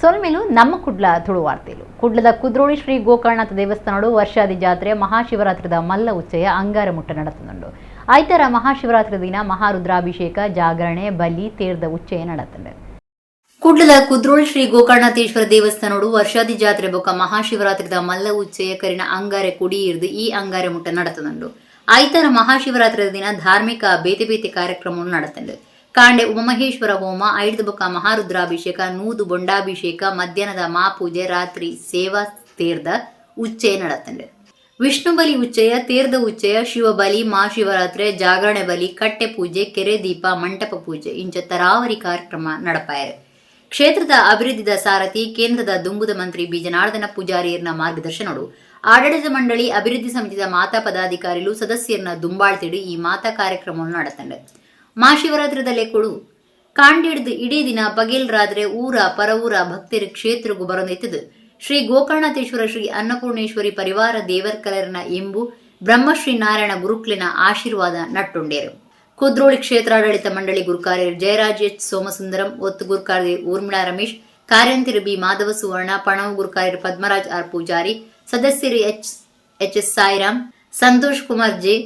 ಸೊಲ್ಮೆಲು ನಮ್ಮ ಕುಡ್ಲ ತುಳುವಾರ್ತೆಲು. ಕುಡ್ಲದ ಕುದ್ರೋಳಿ ಶ್ರೀ ಗೋಕರ್ಣನಾಥ ದೇವಸ್ಥಾನಡು ವರ್ಷಾದಿ ಜಾತ್ರೆ ಮಹಾಶಿವರಾತ್ರಿದ ಮಲ್ಲ ಉಚ್ಚಯ ಅಂಗಾರ ಮುಟ್ಟ ನಡತುಂಡು. ಐತರ ಮಹಾಶಿವರಾತ್ರಿ ದಿನ ಮಹಾರುದ್ರಾಭಿಷೇಕ, ಜಾಗರಣೆ, ಬಲಿ, ತೇರ್ದ ಉಚ್ಚಯ ನಡತುಂಡು. ಕುಡ್ಲದ ಕುದ್ರೋಳಿ ಶ್ರೀ ಗೋಕರ್ಣನಾಥೇಶ್ವರ ದೇವಸ್ಥಾನಡು ವರ್ಷಾದಿ ಜಾತ್ರೆ ಬೊಕ್ಕ ಮಹಾಶಿವರಾತ್ರಿದ ಮಲ್ಲ ಉಚ್ಚಯ ಕರಿನ ಅಂಗಾರೆ ಕುಡಿಯಿರ್ದು ಈ ಅಂಗಾರೆ ಮುಟ್ಟ ನಡತುಂಡು. ಐತರ ಮಹಾಶಿವರಾತ್ರಿದ ದಿನ ಧಾರ್ಮಿಕ ಬೇತೆ ಬೇತೆ ಕಾರ್ಯಕ್ರಮವನ್ನು ನಡತುಂಡು. ಕಾಂಡೆ ಉಮಾಮಹೇಶ್ವರ ಹೋಮ, ಐಡ್ದು ಬೊಕ್ಕ ಮಹಾರುದ್ರಾಭಿಷೇಕ, ನೂದು ಬೊಂಡಾಭಿಷೇಕ, ಮಧ್ಯಾಹ್ನದ ಮಾಪೂಜೆ, ರಾತ್ರಿ ಸೇವಾ ತೇರ್ದ ಉಚ್ಚಯ ನಡತುಂಡು. ವಿಷ್ಣು ಬಲಿ ಉಚ್ಚಯ, ತೇರ್ದ ಉಚ್ಚಯ, ಶಿವ ಬಲಿ, ಮಹಾಶಿವರಾತ್ರಿ, ಜಾಗರಣೆ ಬಲಿ, ಕಟ್ಟೆ ಪೂಜೆ, ಕೆರೆ ದೀಪ, ಮಂಟಪ ಪೂಜೆ ಇಂಚ ತರಾವರಿ ಕಾರ್ಯಕ್ರಮ ನಡಪಾಯರು. ಕ್ಷೇತ್ರದ ಅಭಿವೃದ್ಧಿದ ಸಾರಥಿ ಕೇಂದ್ರದ ದುಂಬುದ ಮಂತ್ರಿ ಬಿ ಜನಾರ್ದನ ಪೂಜಾರಿಯರ್ನ ಮಾರ್ಗದರ್ಶನಡು ಆಡಳಿತ ಮಂಡಳಿ, ಅಭಿವೃದ್ಧಿ ಸಮಿತಿದ ಮಾತಾ ಪದಾಧಿಕಾರಿಲು, ಸದಸ್ಯರನ್ನ ದುಂಬಾಳ್ತಿಡು ಈ ಮಾತಾ ಕಾರ್ಯಕ್ರಮವನ್ನು ನಡತಂಡು. ಮಹಾಶಿವರಾತ್ರಿದ ಲೆಕ್ಕುಡು ಕಾಂಡಿಡ್ದು ಇಡೀ ದಿನ ಪಗೆಲ್ ರಾತ್ರೆ ಊರ ಪರವೂರ ಭಕ್ತರ ಕ್ಷೇತ್ರಗೂ ಬರೊಂದಿತ್ತದು. ಶ್ರೀ ಗೋಕರ್ಣಾಥೇಶ್ವರ ಶ್ರೀ ಅನ್ನಪೂರ್ಣೇಶ್ವರಿ ಪರಿವಾರ ದೇವರ್ಕಲರ್ನ ಎಂಬು ಬ್ರಹ್ಮಶ್ರೀ ನಾರಾಯಣ ಗುರುಕ್ಲಿನ ಆಶೀರ್ವಾದ ನಟ್ಟುಂಡೇರು. ಕುದ್ರೋಳಿ ಕ್ಷೇತ್ರಾಡಳಿತ ಮಂಡಳಿ ಗುರುಕಾರ್ಯರು ಜಯರಾಜ್ ಎಚ್ ಸೋಮಸುಂದರಂ, ಒತ್ತು ಗುರುಕಾರ್ಯ ಊರ್ಮಿಳಾ ರಮೇಶ್, ಕಾರ್ಯಂತಿರು ಬಿ ಮಾಧವ ಸುವರ್ಣ, ಪಣವು ಗುರುಕಾರ್ಯರು ಪದ್ಮರಾಜ್ ಆರ್ ಪೂಜಾರಿ, ಸದಸ್ಯರು H H S Sairam, Santosh Kumar J,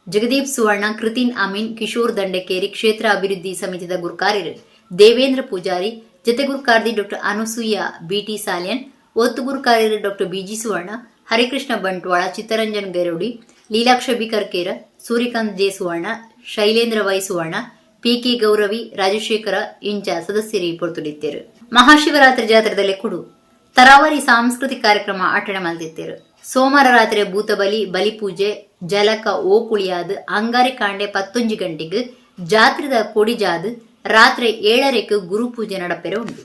Jagadeep ಸುವರ್ಣ, ಕೃತಿನ್ ಅಮೀನ್, ಕಿಶೋರ್ ದಂಡಕೇರಿ, ಕ್ಷೇತ್ರ ಅಭಿವೃದ್ಧಿ ಸಮಿತಿದ ಗುರುಕಾರ್ಯರು ದೇವೇಂದ್ರ ಪೂಜಾರಿ, ಜೊತೆ ಗುರುಕಾರ್ದಿ ಡಾಕ್ಟರ್ ಅನುಸೂಯ ಬಿಟಿ ಸಾಲ್ಯನ್, ಒತ್ತು ಗುರುಕಾರ್ಯರು ಡಾಕ್ಟರ್ ಬಿಜಿ ಸುವರ್ಣ, ಹರಿಕೃಷ್ಣ ಬಂಟ್ವಾಳ, ಚಿತ್ತರಂಜನ್ ಗೈರೋಡಿ, ಲೀಲಾಕ್ಷ ಬಿ ಕರ್ಕೇರ, ಸೂರ್ಯಕಾಂತ್ ಜೆ ಸುವರ್ಣ, ಶೈಲೇಂದ್ರ ವೈ ಸುವರ್ಣ, ಪಿಕೆ ಗೌರವಿ, ರಾಜಶೇಖರ ಇಂಚ ಸದಸ್ಯರಿ ಪೊರ್ತುಡಿತ್ತೇರು. ಮಹಾಶಿವರಾತ್ರಿ ಜಾತ್ರೆದಲ್ಲಿ ಕುಡು ತರಾವರಿ ಸಾಂಸ್ಕೃತಿಕ ಕಾರ್ಯಕ್ರಮ ಆಚರಣೆ ಮಲ್ದಿತ್ತೇರು. ಸೋಮವಾರ ರಾತ್ರಿ ಭೂತಬಲಿ, ಬಲಿಪೂಜೆ, ಜಲಕ ಓಕುಳಿಯಾದ ಅಂಗಾರೆ ಕಾಂಡೆ 11 ಗಂಟೆಗೆ ಜಾತ್ರೆದ ಕೊಡಿಜಾದ್ ರಾತ್ರಿ 7:30ಕ್ಕೆ ಗುರುಪೂಜೆ ನಡಪೆರೆ ಉಂಡು.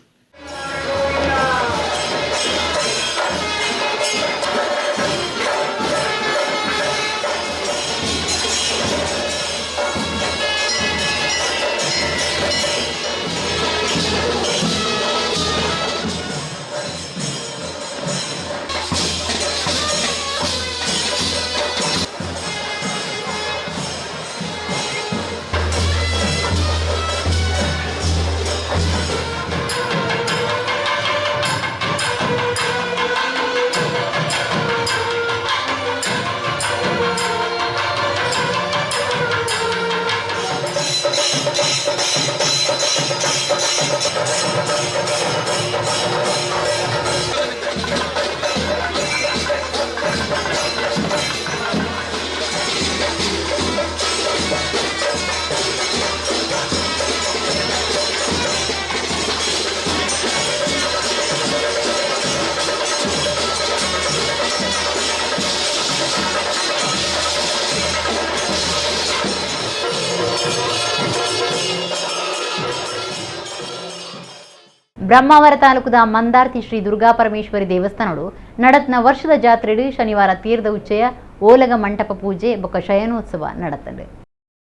ಬ್ರಹ್ಮಾವರ ತಾಲೂಕುದ ಮಂದಾರ್ತಿ ಶ್ರೀ ದುರ್ಗಾ ಪರಮೇಶ್ವರಿ ದೇವಸ್ಥಾನಡು ನಡತ್ನ ವರ್ಷದ ಜಾತ್ರೆಡು ಶನಿವಾರ ತೀರ್ದ ಉಚ್ಚಯ, ಓಲಗ ಮಂಟಪ ಪೂಜೆ ಬೊಕ್ಕ ಶಯನೋತ್ಸವ ನಡತಂಡು.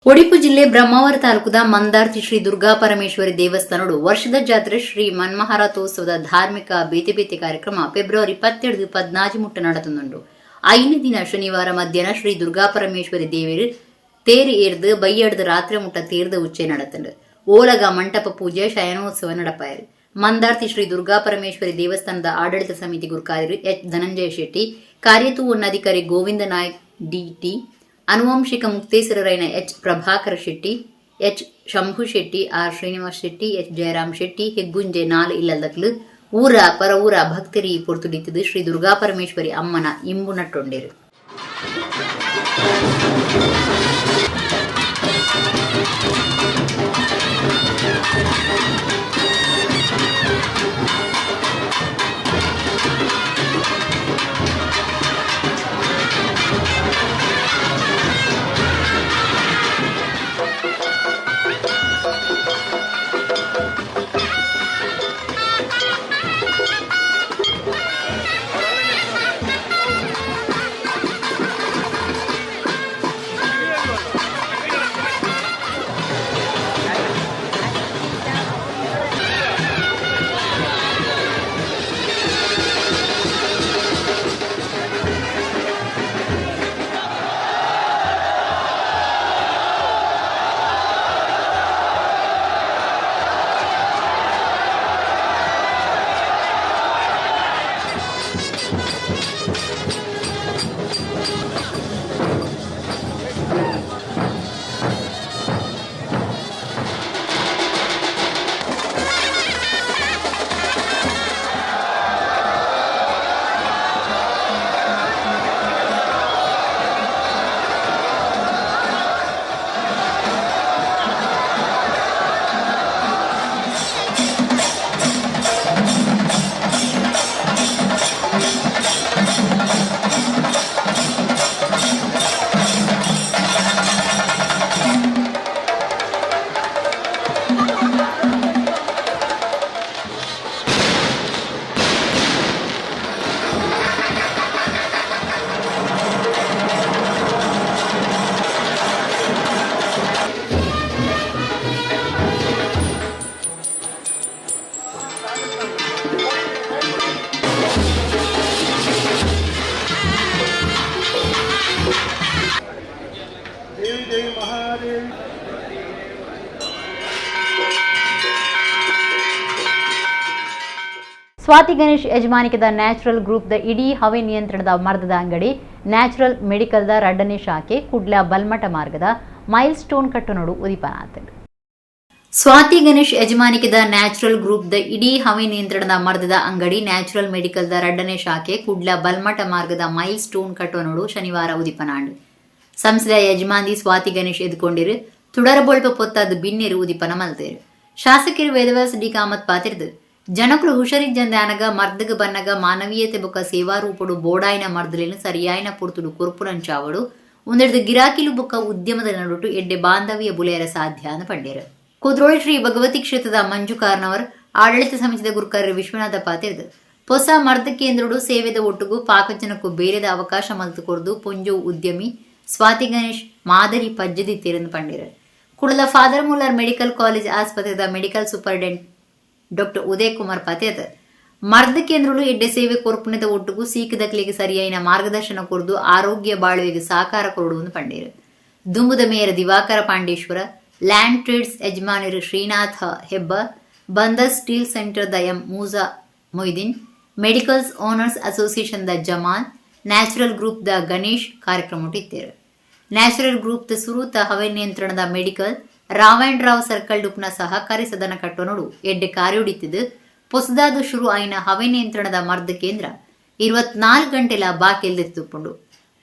ಒಡಿಪು ಜಿಲ್ಲೆ ಬ್ರಹ್ಮಾವರ ತಾಲೂಕುದ ಮಂದಾರ್ತಿ ಶ್ರೀ ದುರ್ಗಾ ಪರಮೇಶ್ವರಿ ದೇವಸ್ಥಾನಡು ವರ್ಷದ ಜಾತ್ರೆ ಶ್ರೀ ಮನ್ಮಹಾರಥೋತ್ಸವದ ಧಾರ್ಮಿಕ ಬೇತೆ ಬೇತೆ ಕಾರ್ಯಕ್ರಮ ಫೆಬ್ರವರಿ 17 14 ಮುಟ್ಟ ನಡತುಂಡು. ಐದು ದಿನ ಶನಿವಾರ ಮಧ್ಯಾಹ್ನ ಶ್ರೀ ದುರ್ಗಾ ಪರಮೇಶ್ವರಿ ದೇವರು ತೇರು ಏರ್ದು ಬೈಯಡ್ದು ರಾತ್ರಿ ಮುಟ್ಟ ತೀರ್ದ ಉಚ್ಚೆ ನಡತಂಡು. ಓಲಗ ಮಂಟಪ ಪೂಜೆ, ಶಯನೋತ್ಸವ ನಡಪಾಯರು. ಮಂದಾರ್ತಿ ಶ್ರೀ ದುರ್ಗಾ ಪರಮೇಶ್ವರಿ ದೇವಸ್ಥಾನದ ಆಡಳಿತ ಸಮಿತಿ ಗುರುಕಾರ್ಯರು ಎಚ್ ಧನಂಜಯ ಶೆಟ್ಟಿ, ಕಾರ್ಯತೂವನ್ನಾಧಿಕಾರಿ ಗೋವಿಂದ ನಾಯ್ಕ್ ಡಿಟಿ, ಅನುವಂಶಿಕ ಮುಕ್ತೇಸರರೈನ H Prabhakara Shetty, H Shambhu Shetty, R Srinivas Shetty, H Jayaram Shetty, Heggunje ನಾಲ್ ಇಲ್ಲದಕ್ಲು ಊರ ಪರ ಊರ ಭಕ್ತರಿ ಪೊರ್ತುಡಿತ್ತದು ಶ್ರೀ ದುರ್ಗಾ ಪರಮೇಶ್ವರಿ ಅಮ್ಮನ ಇಂಬು ನಟ್ಟೊಂಡೇರು. Swati Ganesh ಯಜಮಾನಿಕೆದ natural group the ಇಡೀ ಹವೆ ನಿಯಂತ್ರಣದ ಮರ್ದದ ಅಂಗಡಿ ನ್ಯಾಚುರಲ್ ಮೆಡಿಕಲ್ದ ರಡ್ಡನೇ ಶಾಖೆ ಕುಡ್ಲ ಬಲ್ಮಠ ಮಾರ್ಗದ ಮೈಲ್ ಸ್ಟೋನ್ ಕಟ್ಟನೋಡು ಉದಿಪನ. Swathi Ganesh ಯಜಮಾನಿಕೆದ natural group the ಇಡೀ ಹವೆ ನಿಯಂತ್ರಣದ ಮರ್ದದ ಅಂಗಡಿ ನ್ಯಾಚುರಲ್ ಮೆಡಿಕಲ್ದ ರಡ್ಡನೇ ಶಾಖೆ ಕುಡ್ಲ ಬಲ್ಮಠ ಮಾರ್ಗದ ಮೈಲ್ ಸ್ಟೋನ್ ಕಟ್ಟೋನೋಡು ಶನಿವಾರ ಉದಿಪನಾಂಡ್. ಸಂಸ್ಥೆಯ ಯಜಮಾಂದಿ ಸ್ವಾತಿ ಗಣೇಶ್ ಎದ್ಕೊಂಡಿರು ತುಡರಬೊಳ್ಪ ಪೊತ್ತಾದ ಬಿನ್ನೆರು ಉದಿಪನ ಮಲ್ತೇರು. ಶಾಸಕರು ವೇದವ್ಯಾಸ ಡಿ ಕಾಮತ್ ಪಾತಿರ್ದು ಜನಕುಲು ಹುಷಾರಿಜ್ಜಂದೆ ಅನಗ ಮರ್ದಗ ಬನ್ನಗ ಮಾನವೀಯತೆ ಬೊಕ್ಕ ಸೇವಾ ರೂಪಡು ಬೋಡಾಯಿನ ಮರ್ದಲೇನು ಸರಿಯಾಯಿನ ಪೊರ್ತುಡು ಕೊರ್ಪುನಂಚಾವಡು. ಒಂದೆಡ್ದು ಗಿರಾಕಿಲು ಬೊಕ್ಕ ಉದ್ಯಮದ ನಡುಟು ಎಡ್ಡೆ ಬಾಂಧವ್ಯ ಬುಲೆಯರ ಸಾಧ್ಯ ಅಂದ್ ಪಂಡೇರು. ಕುದ್ರೋಳಿ ಶ್ರೀ ಭಗವತಿ ಕ್ಷೇತ್ರದ ಮಂಜು ಕಾರ್ನವರ್, ಆಡಳಿತ ಸಮಿತಿದ ಗುರುಕಾರ್ಯ ವಿಶ್ವನಾಥ ಪಾತಿರ್ದು ಹೊಸ ಮರ್ದ ಕೇಂದ್ರಡು ಸೇವೆದ ಒಟ್ಟುಗು ಪಾಕಜನಕ್ಕೂ ಬೇರೆದ ಅವಕಾಶ ಮಲ್ತು ಕೊರ್ದು ಪೊಂಜೋ ಉದ್ಯಮಿ ಸ್ವಾತಿ ಗಣೇಶ್ ಮಾದರಿ ಪಜ್ಜದಿತ್ತೀರೆಂದು ಪಂಡೇರು. ಕುಡಲ father Muller medical college ಆಸ್ಪತ್ರೆದ medical superintendent doctor Uday Kumar ಪಾತೇತ್ ಮರ್ದ ಕೇಂದ್ರಲು ಎಡ್ಡೆ ಸೇವೆ ಕೊರ್ಪುನೆದ ಒಟ್ಟುಗು ಸೀಕದಕ್ಲಿಗೆ ಸರಿಯಾಯಿನ ಮಾರ್ಗದರ್ಶನ ಕೊರ್ದು ಆರೋಗ್ಯ ಬಾಳುವೆಗೆ ಸಾಕಾರ ಕೊರಡು ಪಂಡೇರು. ದುಂಬುದ mayor Divakara Pandeshwar, land trades ಯಜಮಾನರು ಶ್ರೀನಾಥ ಹೆಬ್ಬ, ಬಂದರ್ steel centre the M Musa Moideen, medicals owners association the Jamal, natural group the Ganesh ಕಾರ್ಯಕ್ರಮ ಇತ್ತೇರು. Natural group the ಸುರೂತ ಹವೆ ನಿಯಂತ್ರಣದ medical Rao and Rao circle ಡುಪ್ನ ಸಹಕಾರಿ ಸದನ ಕಟ್ಟೋನೋಡು ಎಡ್ಡೆ ಕಾರ್ಯುಡಿತ್ತಿದ್ದು ಪೊಸದಾದು ಶುರು ಆಯಿನ ಹವೆ ನಿಯಂತ್ರಣದ ಮರ್ದ ಕೇಂದ್ರ 24 ಗಂಟೆಲ ಬಾಕಿಲ್ದೆತ್ತುಪುಂಡು.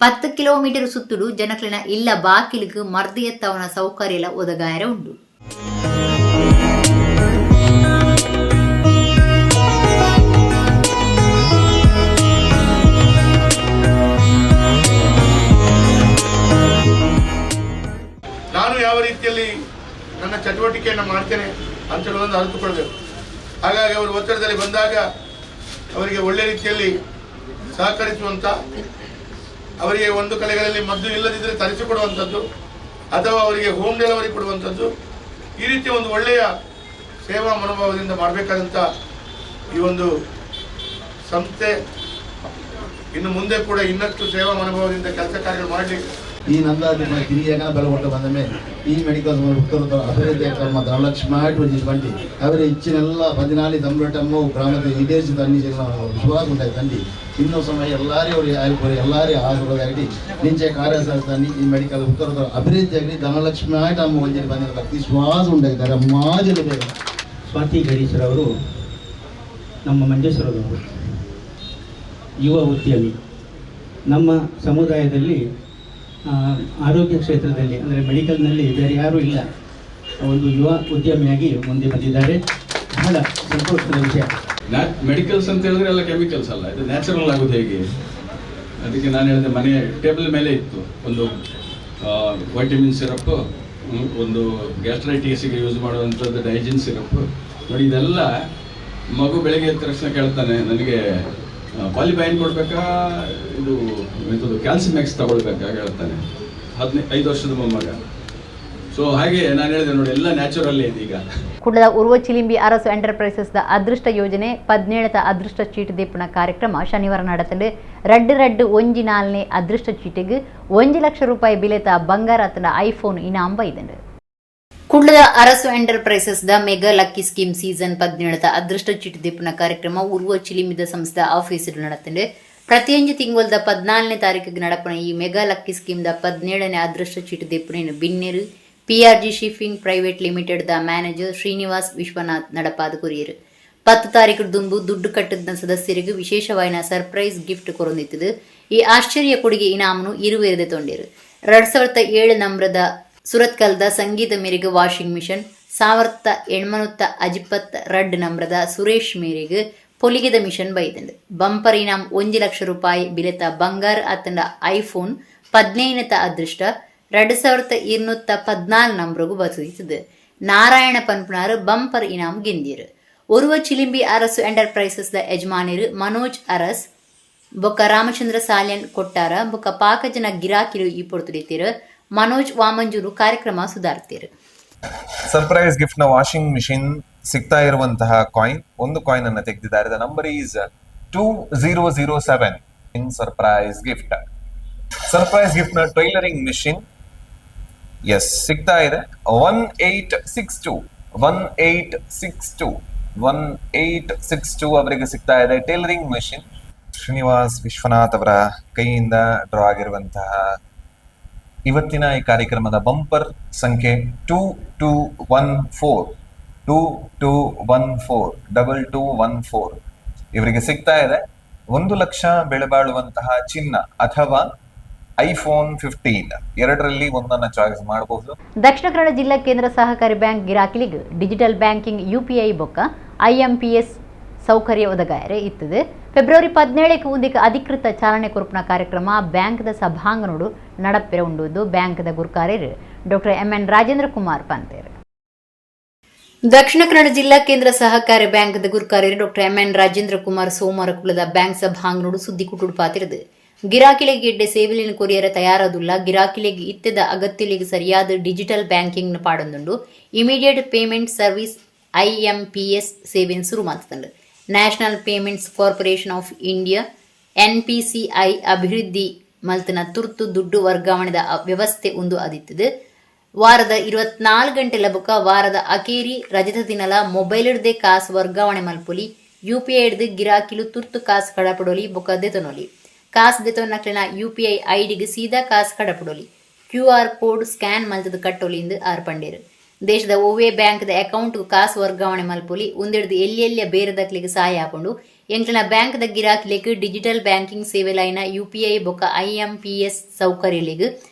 10 ಕಿಲೋಮೀಟರ್ ಸುತ್ತುಡು ಜನಕ್ಲೆನ ಇಲ್ಲ ಬಾಕಿಲ್ಗ್ ಮರ್ದು ಎತ್ತವನ ಸೌಕರ್ಯಲ ಒದಗಾಯರ ಉಂಡು. ನಾನು ಯಾವ ರೀತಿಯಲ್ಲಿ ನನ್ನ ಚಟುವಟಿಕೆಯನ್ನು ಮಾಡ್ತೇನೆ ಅಂತ ಹೇಳುವುದನ್ನು ಅರಿತುಕೊಳ್ಬೇಕು. ಹಾಗಾಗಿ ಅವರು ಒತ್ತಡದಲ್ಲಿ ಬಂದಾಗ ಅವರಿಗೆ ಒಳ್ಳೆ ರೀತಿಯಲ್ಲಿ ಸಹಕರಿಸುವಂಥ, ಅವರಿಗೆ ಒಂದು ಕಲೆಗಳಲ್ಲಿ ಮದ್ದು ಇಲ್ಲದಿದ್ದರೆ ತರಿಸಿಕೊಡುವಂಥದ್ದು ಅಥವಾ ಅವರಿಗೆ ಹೋಮ್ ಡೆಲಿವರಿ ಕೊಡುವಂಥದ್ದು, ಈ ರೀತಿಯ ಒಂದು ಒಳ್ಳೆಯ ಸೇವಾ ಮನೋಭಾವದಿಂದ ಮಾಡಬೇಕಾದಂಥ ಈ ಒಂದು ಸಂಸ್ಥೆ ಇನ್ನು ಮುಂದೆ ಕೂಡ ಇನ್ನಷ್ಟು ಸೇವಾ ಮನೋಭಾವದಿಂದ ಕೆಲಸ ಕಾರ್ಯಗಳು ಮಾಡಲಿ. ಈ ನಂದಾದೀಪ ಕಿರಿಯಗನ ಬೆಲೆ ಬಂದ ಮೇಲೆ ಈ ಮೆಡಿಕಲ್ ಉತ್ತರ ಅಭಿವೃದ್ಧಿ ಕ್ರಮ ಧನಲಕ್ಷ್ಮಿ ಬಂಡಿ ಅವರ ಇಚ್ಚಿನೆಲ್ಲ 14 ತಮ್ಮಟಮ್ಮು ಗ್ರಾಮದ ಈಡೇರಿಸಿ ತನ್ನಿ ವಿಶ್ವಾಸ ಉಂಟಾಯಿ ತಂಡಿ. ಇನ್ನೂ ಸಮಯ ಎಲ್ಲಾರೇ ಅವರು ಆಯ್ಕೋರಿ ಎಲ್ಲಾರೇ ಆಶೀರ್ವಾದ ನಿಂಚೆ ಕಾರ್ಯಸಂಸ್ಥಾನಿ ಈ ಮೆಡಿಕಲ್ ಉತ್ತರ ಅಭಿವೃದ್ಧಿ ಆಗಲಿ ಧನಲಕ್ಷ್ಮಿ ಆಯ್ತು ಅಮ್ಮ ಒಂಜಿ ಬಂದಿನ ಭಕ್ತಿ ವಿಶ್ವಾಸ ಉಂಟಾಗಿದ್ದಾರೆ ಮಾಜಲಿ ಬೇಗ. ಸ್ವಾತಿ ಗಣೇಶರವರು ನಮ್ಮ ಮಂಜೇಶ್ವರದವರು, ಯುವ ಉದ್ಯಮಿ. ನಮ್ಮ ಸಮುದಾಯದಲ್ಲಿ ಆರೋಗ್ಯ ಕ್ಷೇತ್ರದಲ್ಲಿ, ಅಂದರೆ ಮೆಡಿಕಲ್ನಲ್ಲಿ ಬೇರೆ ಯಾರೂ ಇಲ್ಲ. ಒಂದು ಯುವ ಉದ್ಯಮಿಯಾಗಿ ಮುಂದೆ ಬಂದಿದ್ದಾರೆ. ಬಹಳ ಸಂತೋಷದ ವಿಷಯ. ಮೆಡಿಕಲ್ಸ್ ಅಂತ ಹೇಳಿದ್ರೆ ಎಲ್ಲ ಕೆಮಿಕಲ್ಸ್ ಅಲ್ಲ, ಇದು ನ್ಯಾಚುರಲ್ ಆಗೋದು ಹೇಗೆ? ಅದಕ್ಕೆ ನಾನು ಹೇಳಿದೆ, ಮನೆ ಟೇಬಲ್ ಮೇಲೆ ಇತ್ತು ಒಂದು ವೈಟಮಿನ್ ಸಿರಪ್ಪು, ಒಂದು ಗ್ಯಾಸ್ಟ್ರೈಟಿಸ್ಗೆ ಯೂಸ್ ಮಾಡುವಂಥದ್ದು ಡೈಜಿನ್ ಸಿರಪ್ಪು. ನೋಡಿ, ಇದೆಲ್ಲ ಮಗು ಬೆಳಗ್ಗೆ ಎದ್ದ ತಕ್ಷಣ ಕೇಳ್ತಾನೆ, ನನಗೆ ಪಾಲಿಬೈನ್ ಕೊಡಬೇಕಾ, ಇದು ಎಂಥದ್ದು ಕ್ಯಾಲ್ಸಿಮ್ಯಾಕ್ಸ್ ತಗೊಳ್ಬೇಕಾ ಹೇಳ್ತಾನೆ, 15 ವರ್ಷದ ಮೊಮ್ಮಗ. ಸೊ ಹಾಗೆ ನಾನು ಹೇಳಿದೆ, ನೋಡಿ ಎಲ್ಲ ನ್ಯಾಚುರಲ್ ಇದೆ ಈಗ. ಕುಡ್ಲದ ಉರ್ವ ಚಿಲಿಂಬಿ ಅರಸು ಎಂಟರ್ಪ್ರೈಸಸ್ the ಅದೃಷ್ಟ ಯೋಜನೆ 17ತ ಅದೃಷ್ಟ ಚೀಟು ದೀಪನ ಕಾರ್ಯಕ್ರಮ ಶನಿವಾರ നടത്തണ്ട്. ರಡ್ಡು ರಡ್ಡು ಒಂಜಿ ನಾಲ್ನೇ ಅದೃಷ್ಟ ಚೀಟಿಗೆ 1 ಲಕ್ಷ ರೂಪಾಯಿ ಬಿಲೆತ ಬಂಗಾರ ಐಫೋನ್ ಇನಾಮ್ ಬೈದಂಡು. ಕುಡ್ಲದ ಅರಸು enterprises the mega lucky scheme season 17ತ ಅದೃಷ್ಟ ಚೀಟು ದೀಪನ ಕಾರ್ಯಕ್ರಮ ಉರ್ವ ಚಿಲಿಂಬಿದ ಸಂಸ್ಥೆ ಆಫೀಸ್ നടത്തണ്ട്. ಪ್ರತಿಯೊಂದು ತಿಂಗಳದ 14ನೇ ತಾರೀಕಿಗೆ നടപ്പുന്ന ಈ mega lucky scheme the 17ನೇ ಅದೃಷ್ಟ ಚೀಟು ದೀಪನ ಬಿನ್ನೆರು PRG shipping private limited the manager Srinivas Vishwanath നടപ്പാದ courier. 10 ತಾರೀಕು ದುಂಬು ದುಡ್ಡು ಕಟ್ಟದ ಸದಸ್ಯರಿಗೆ ವಿಶೇಷವಾಯಿನ ಸರ್ಪ್ರೈಸ್ ಗಿಫ್ಟ್ ಕೊರೊಂದಿತ್ತದು. ಈ ಆಶ್ಚರ್ಯ ಕೊಡುಗೆ ಇನಾಮನು ಇರುವೆರದೆ ತೊಂಡಿರು. 2007 ನಂಬ್ರದ ಸುರತ್ಕಲ್ದ ಸಂಗೀತ ಮೇರೆಗೆ ವಾಷಿಂಗ್ ಮಿಷನ್, 1882 ನಂಬ್ರದ ಸುರೇಶ್ ಮೇರೆಗೆ ಪೊಲಿಗೆದ ಮಿಷನ್ ಬೈದಂಡು. ಬಂಪರ್ ಇನಾಮ್ 1 ಲಕ್ಷ ರೂಪಾಯಿ ಬಿಲೆತ ಬಂಗಾರ ಅತ್ತಂಡ ಐಫೋನ್ 15ತ ಅದೃಷ್ಟ 2214 ನಂಬ್ರಗು ಬಸುತ್ತದೆ. ನಾರಾಯಣ ಪನ್ಪುನಾರು ಬಂಪರ್ ಇನಾಮ್ ಗೆಂದಿರು. ಒರುವ ಚಿಲಿಂಬಿ ಅರಸು ಎಂಟರ್ಪ್ರೈಸಸ್ the ಯಜಮಾನಿರು ಮನೋಜ್ ಅರಸ್ ಬೊಕ್ಕ ರಾಮಚಂದ್ರ ಸಾಲ್ಯನ್ ಕೊಟ್ಟಾರ ಬೊಕ್ಕ ಪಾಕಜನ ಗಿರಾಕಿರು ಈ ಪೊರ್ತುಡಿತೀರು. ಮನೋಜ್ ವಾಮಂಜೂರು ಕಾರ್ಯಕ್ರಮ ಸುಧಾರ್ತೀರು. ಸರ್ಪ್ರೈಸ್ ಗಿಫ್ಟ್ ನ ವಾಷಿಂಗ್ ಮಿಷಿನ್ ಸಿಗ್ತಾ ಇರುವಂತಹ ಕಾಯಿನ್, ಒಂದು ಕಾಯಿನ್ ಅನ್ನು ತೆಗೆದಿದ್ದಾರೆ. The number is 2007 in surprise gift. Surprise gift ನ tailoring machine, S, ಸಿಗ್ತಾ ಇದೆ. 1862, 1862. 1862 ಅವರಿಗೆ ಸಿಗ್ತಾ ಇದೆ ಟೈಲರಿಂಗ್ ಮೆಷಿನ್. ಶ್ರೀನಿವಾಸ್ ವಿಶ್ವನಾಥ್ ಅವರ ಕೈಯಿಂದ ಡ್ರಾ ಆಗಿರುವಂತಹ ಇವತ್ತಿನ ಈ ಕಾರ್ಯಕ್ರಮದ ಬಂಪರ್ ಸಂಖ್ಯೆ 2214, 2214, 2214. ಇವರಿಗೆ ಸಿಗ್ತಾ ಇದೆ 1 ಲಕ್ಷ ಬೆಲೆ ಬಾಳುವಂತಹ ಚಿನ್ನ ಅಥವಾ ಐಫೋನ್ 15, ಎರಡರಲ್ಲಿ ಒಂದನ್ನ ಚಾಯ್ಸ್ ಮಾಡಬಹುದು. ದಕ್ಷಿಣ ಕನ್ನಡ ಜಿಲ್ಲಾ ಕೇಂದ್ರ ಸಹಕಾರಿ ಬ್ಯಾಂಕ್ ಗಿರಾಕಿಲಿಗ್ ಡಿಜಿಟಲ್ ಬ್ಯಾಂಕಿಂಗ್ ಯುಪಿಐ ಬೊಕ್ಕ ಐಎಂಪಿಎಸ್ ಸೌಕರ್ಯ ಒದಗಾಯರೆ ಇತ್ತದೆ. ಫೆಬ್ರವರಿ 17ಕ್ಕೆ ಉಂದಿಕ ಅಧಿಕೃತ ಚಾಲನೆ ಕೊರ್ಪುನ ಕಾರ್ಯಕ್ರಮ ಬ್ಯಾಂಕ್ದ ಸಭಾಂಗಣೋಡು ನಡಪೆರೆ ಉಂಡುದು ಬ್ಯಾಂಕ್ದ ಗುರ್ಕಾರ್ಯರು ಡಾಕ್ಟರ್ ಎಂಎನ್ ರಾಜೇಂದ್ರ ಕುಮಾರ್ ಪಂತೇರು. ದಕ್ಷಿಣ ಕನ್ನಡ ಜಿಲ್ಲಾ ಕೇಂದ್ರ ಸಹಕಾರಿ ಬ್ಯಾಂಕ್ದ ಗುರ್ಕಾರ್ಯರು ಡಾಕ್ಟರ್ ಎಂಎನ್ ರಾಜೇಂದ್ರ ಕುಮಾರ್ ಸೋಮವಾರ ಕುಳ್ಳದ ಬ್ಯಾಂಕ್ ಸಭಾಂಗಣೋಡು ಸುದ್ದಿ ಕುಟುಡು ಪಾತಿರದು ಗಿರಾಕಿಲೆಗ್ ಎಡ್ಡೆ ಸೇವೆಲಿನ ಕೊರಿಯರ ತಯಾರದುಲ್ಲ. ಗಿರಾಕಿಲೆಗ್ ಇತ್ತೆದ ಅಗತ್ಯಲೆಗ್ ಸರಿಯಾದ ಡಿಜಿಟಲ್ ಬ್ಯಾಂಕಿಂಗ್ ಪಾಡೊಂದುಂಡು. ಇಮಿಡಿಯೇಟ್ ಪೇಮೆಂಟ್ ಸರ್ವಿಸ್ ಐಎಂಪಿಎಸ್ ಸೇವೆನ್ ಶುರು ಮಾಡ್ತಂಡು. National payments corporation of India NPCI ಅಭಿವೃದ್ಧಿ ಮಲ್ತನ ತುರ್ತು ದುಡ್ಡು ವರ್ಗಾವಣೆದ ವ್ಯವಸ್ಥೆ ಒಂದು ಅದಿತ್ತದು. ವಾರದ 24 ಗಂಟೆ ಲಬುಕ ವಾರದ ಅಕೇರಿ ರಜತ ದಿನಲ ಮೊಬೈಲ್ ಹಿಡ್ದೆ ಕಾಸು ವರ್ಗಾವಣೆ ಮಲ್ಪೊಲಿ. ಯುಪಿಐ ಹಿಡ್ದು ಗಿರಾಕಿಲು ತುರ್ತು ಕಾಸು ಕಡಪಡೋಲಿ ಬೊಕ ದೆತೊನೊಲಿ. ಕಾಸು ದೆತೊನಕ್ಲೆನ ಯುಪಿಐ ಐಡಿಗೆ ಸೀದಾ ಕಾಸು ಕಡಪಡೋಲಿ. ಕ್ಯೂಆರ್ ಕೋಡ್ ಸ್ಕ್ಯಾನ್ ಮಲ್ತದ ಕಟ್ಟೊಲಿ ಎಂದು ಆರ್ ಪಂಡೇರು. ದೇಶದ ಒವ್ವೇ ಬ್ಯಾಂಕ್ದ ಅಕೌಂಟ್ ಕಾಸು ವರ್ಗಾವಣೆ ಮಲ್ಪೊಲಿ. ಉಂದೆಡ್ದು ಎಲ್ಲೆಲ್ಲ ಬೇರೆದಕ್ಲಿಗೆ ಸಹಾಯ ಆಪುಂಡು. ಎಂಕ್ಲೆನ ಬ್ಯಾಂಕ್ದ ಗಿರಾಕಿಲೆಗ್ ಡಿಜಿಟಲ್ ಬ್ಯಾಂಕಿಂಗ್ ಸೇವೆಲಾಯಿನ ಯುಪಿಐ ಬೊಕ ಐಎಂಪಿಎಸ್ ಸೌಕರ್ಯಲೆಗ್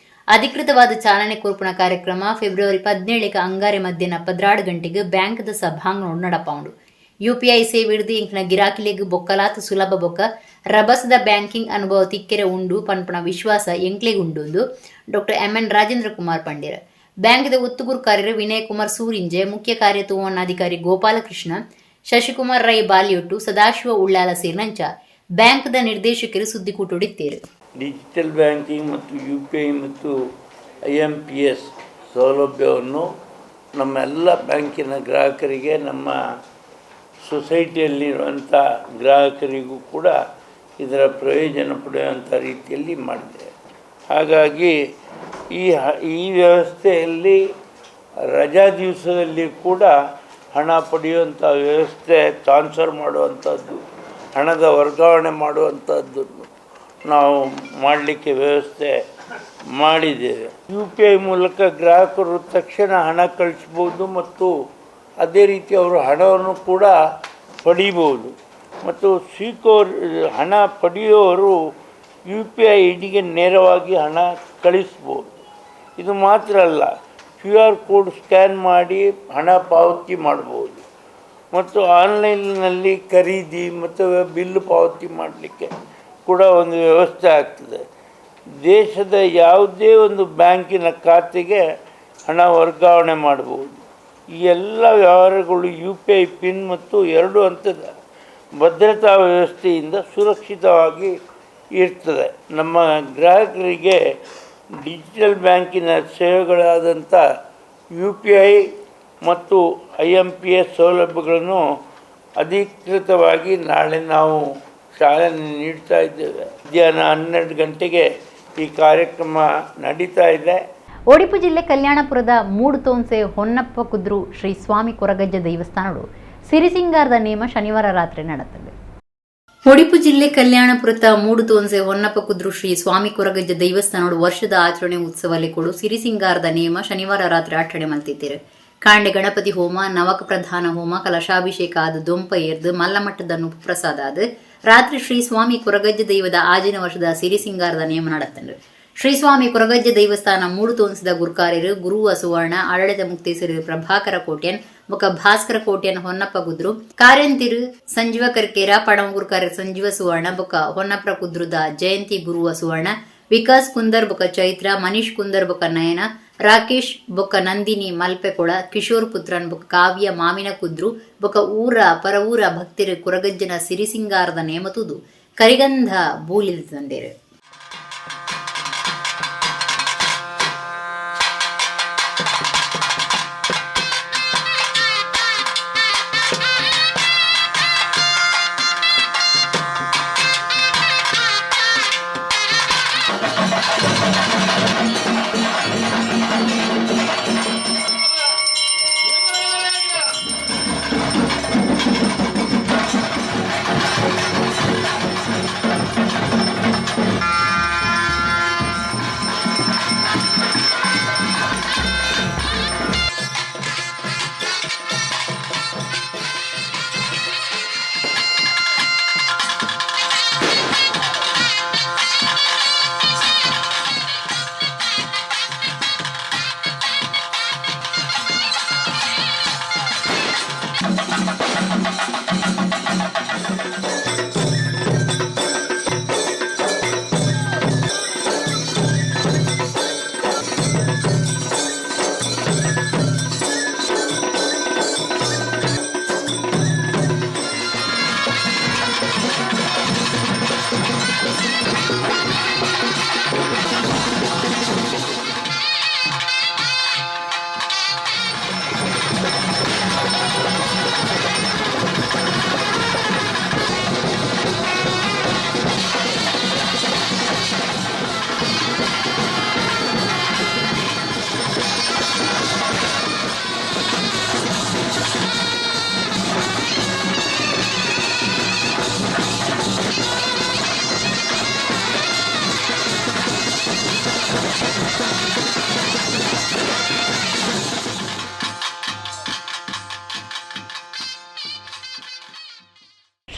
ಅಧಿಕೃತವಾದ ಚಾಲನೆ ಕೊರ್ಪುನ ಕಾರ್ಯಕ್ರಮ ಫೆಬ್ರವರಿ 17ಕ್ಕೆ ಅಂಗಾರೆ ಮಧ್ಯಾಹ್ನ 12 ಗಂಟೆಗೆ ಬ್ಯಾಂಕ್ದ ಸಭಾಂಗಣ ನಡಪಾವುಂಡು. ಯುಪಿಐ ಸೇವೆ ಹಿಡ್ದು ಎಂಕ್ನ ಗಿರಾಕಿಲೆಗ್ ಬೊಕ್ಕಲಾತ್ ಸುಲಭ ಬೊಕ್ಕ ರಭಸದ ಬ್ಯಾಂಕಿಂಗ್ ಅನುಭವ ತಿಕ್ಕೆರೆ ಉಂಡು ಪನ್ಪುನ ವಿಶ್ವಾಸ ಎಂಕ್ಲೆಗ್ ಉಂಡು ಡಾಕ್ಟರ್ ಎಂಎನ್ ರಾಜೇಂದ್ರ ಕುಮಾರ್ ಪಂಡೇರ್. ಬ್ಯಾಂಕ್ದ ಒತ್ತುಗುರ್ಕಾರ್ಯರು ವಿನಯ್ ಕುಮಾರ್ ಸೂರಿಂಜೆ, ಮುಖ್ಯ ಕಾರ್ಯತುವನ್ನಾಧಿಕಾರಿ ಗೋಪಾಲಕೃಷ್ಣ, ಶಶಿಕುಮಾರ್ ರೈ ಬಾಲಿಯೊಟ್ಟು, ಸದಾಶಿವ ಉಳ್ಳಾಲ ಸೇರಿನಂಚ ಬ್ಯಾಂಕ್ದ ನಿರ್ದೇಶಕರು ಸುದ್ದಿಕೂಟೊಡಿತ್ತೇರು. ಡಿಜಿಟಲ್ ಬ್ಯಾಂಕಿಂಗ್ ಮತ್ತು ಯುಪಿಐ ಮತ್ತು ಐಎಂಪಿಎಸ್ ಸೌಲಭ್ಯವನ್ನು ನಮ್ಮೆಲ್ಲ ಬ್ಯಾಂಕಿನ ಗ್ರಾಹಕರಿಗೆ, ನಮ್ಮ ಸೊಸೈಟಿಯಲ್ಲಿರುವಂಥ ಗ್ರಾಹಕರಿಗೂ ಕೂಡ ಇದರ ಪ್ರಯೋಜನ ಪಡೆಯುವಂಥ ರೀತಿಯಲ್ಲಿ ಮಾಡಿದೆ. ಹಾಗಾಗಿ ಈ ವ್ಯವಸ್ಥೆಯಲ್ಲಿ ರಜಾ ದಿವಸದಲ್ಲಿ ಕೂಡ ಹಣ ಪಡೆಯುವಂಥ ವ್ಯವಸ್ಥೆ, ಟ್ರಾನ್ಸ್ಫರ್ ಮಾಡುವಂಥದ್ದು, ಹಣದ ವರ್ಗಾವಣೆ ಮಾಡುವಂಥದ್ದನ್ನು ನಾವು ಮಾಡಲಿಕ್ಕೆ ವ್ಯವಸ್ಥೆ ಮಾಡಿದ್ದೇವೆ. ಯುಪಿಐ ಮೂಲಕ ಗ್ರಾಹಕರು ತಕ್ಷಣ ಹಣ ಕಳಿಸ್ಬೋದು ಮತ್ತು ಅದೇ ರೀತಿ ಅವರು ಹಣವನ್ನು ಕೂಡ ಪಡೀಬೋದು. ಮತ್ತು ಸ್ವೀಕೋರ್ ಹಣ ಪಡೆಯುವವರು ಯುಪಿಐ ಐಡಿಗೆ ನೇರವಾಗಿ ಹಣ ಕಳಿಸ್ಬೋದು. ಇದು ಮಾತ್ರ ಅಲ್ಲ, ಕ್ಯೂಆರ್ ಕೋಡ್ ಸ್ಕ್ಯಾನ್ ಮಾಡಿ ಹಣ ಪಾವತಿ ಮಾಡ್ಬೋದು ಮತ್ತು ಆನ್ಲೈನ್ನಲ್ಲಿ ಖರೀದಿ ಮತ್ತು ಬಿಲ್ ಪಾವತಿ ಮಾಡಲಿಕ್ಕೆ ಕೂಡ ಒಂದು ವ್ಯವಸ್ಥೆ ಆಗ್ತದೆ. ದೇಶದ ಯಾವುದೇ ಒಂದು ಬ್ಯಾಂಕಿನ ಖಾತೆಗೆ ಹಣ ವರ್ಗಾವಣೆ ಮಾಡ್ಬೋದು. ಈ ಎಲ್ಲ ವ್ಯವಹಾರಗಳು ಯುಪಿಐ ಪಿನ್ ಮತ್ತು ಎರಡು ಹಂತದ ಭದ್ರತಾ ವ್ಯವಸ್ಥೆಯಿಂದ ಸುರಕ್ಷಿತವಾಗಿ ಇರ್ತದೆ. ನಮ್ಮ ಗ್ರಾಹಕರಿಗೆ ಡಿಜಿಟಲ್ ಬ್ಯಾಂಕಿನ ಸೇವೆಗಳಾದಂಥ ಯುಪಿಐ ಮತ್ತು ಐಎಂಪಿಎಸ್ ಸೌಲಭ್ಯಗಳನ್ನು ಅಧಿಕೃತವಾಗಿ ನಾಳೆ ನಾವು ಚಾಲನೆ ನೀಡ್ತಾ ಇದ್ದೇವೆ. ಮಧ್ಯಾಹ್ನ 12 ಗಂಟೆಗೆ ಈ ಕಾರ್ಯಕ್ರಮ ನಡೀತಾ ಇದೆ. ಒಡಿಪು ಜಿಲ್ಲೆ ಕಲ್ಯಾಣಪುರದ ಮೂಡುತೋನ್ಸೆ ಹೊನ್ನಪ್ಪ ಕುದ್ರು ಶ್ರೀ ಸ್ವಾಮಿ ಕೊರಗಜ್ಜ ದೇವಸ್ಥಾನಡು ಸಿರಿಸಿಂಗಾರದ ನೇಮ ಶನಿವಾರ ರಾತ್ರಿ ನಡೆತದೆ. ಒಡಿಪು ಜಿಲ್ಲೆ ಕಲ್ಯಾಣಪುರದ ಮೂಡುತೋನ್ಸೆ ಹೊನ್ನಪ್ಪ ಕುದ್ರು ಶ್ರೀ ಸ್ವಾಮಿ ಕೊರಗಜ್ಜ ದೇವಸ್ಥಾನಡು ವರ್ಷದ ಆಚರಣೆ ಉತ್ಸವ ಕೊಡು ಸಿರಿಸಿಂಗಾರದ ನೇಮ ಶನಿವಾರ ರಾತ್ರಿ ಆಚರಣೆ ಮಲ್ತಿದ್ದೀರು. ಕಾಂಡೆ ಗಣಪತಿ ಹೋಮ, ನವಕ ಪ್ರಧಾನ ಹೋಮ, ಕಲಶಾಭಿಷೇಕ ಆದ ದೊಂಪ ಏರ್ದು ಮಲ್ಲಮಟ್ಟದ ಪ್ರಸಾದ ಆದ ರಾತ್ರಿ ಶ್ರೀ ಸ್ವಾಮಿ ಕೊರಗಜ್ಜ ದೈವದ ಆಜಿನ ವರ್ಷದ ಸಿರಿಸಿಂಗಾರದ ನೇಮ ನಡತ್ತಂಡು. ಶ್ರೀ ಸ್ವಾಮಿ ಕೊರಗಜ್ಜ ದೇವಸ್ಥಾನ ಮೂಡುತೋನ್ಸಿದ ಗುರುಕಾರ್ಯರು ಗುರುವ ಸುವರ್ಣ, ಆಡಳಿತ ಮುಕ್ತೇಸರು ಪ್ರಭಾಕರ ಕೋಟ್ಯನ್ ಬೊಕ ಭಾಸ್ಕರ ಕೋಟ್ಯನ್, ಹೊನ್ನಪ್ಪ ಕುದ್ರು, ಕಾರಂತಿರು ಸಂಜೀವ ಕರ್ಕೇರ, ಪಡಮ ಗುರುಕಾರ್ಯ ಸಂಜೀವ ಸುವರ್ಣ ಬೊಕ ಹೊನ್ನಪ್ಪ ಕುದ್ರುದ ಜಯಂತಿ ಗುರುವ ಸುವರ್ಣ, ವಿಕಾಸ್ ಕುಂದರ್ ಬೊಕ ಚೈತ್ರ, ಮನೀಶ್ ಕುಂದರ್ ಬೊಕ ನಯನ, ರಾಕೇಶ್ ಬೊಕ್ಕ ನಂದಿನಿ ಮಲ್ಪೆಕೊಳ, ಕಿಶೋರ್ ಪುತ್ರನ್ ಬೊಕ ಕಾವ್ಯ ಮಾಮಿನ ಕುದ್ರು ಬೊಕ ಊರ ಪರವೂರ ಭಕ್ತಿರು ಕುರಗಜ್ಜನ ಸಿರಿಸಿಂಗಾರದ ನೇಮತುದು ಕರಿಗಂಧ ಬೂಲಿದ ತಂಡೇರು.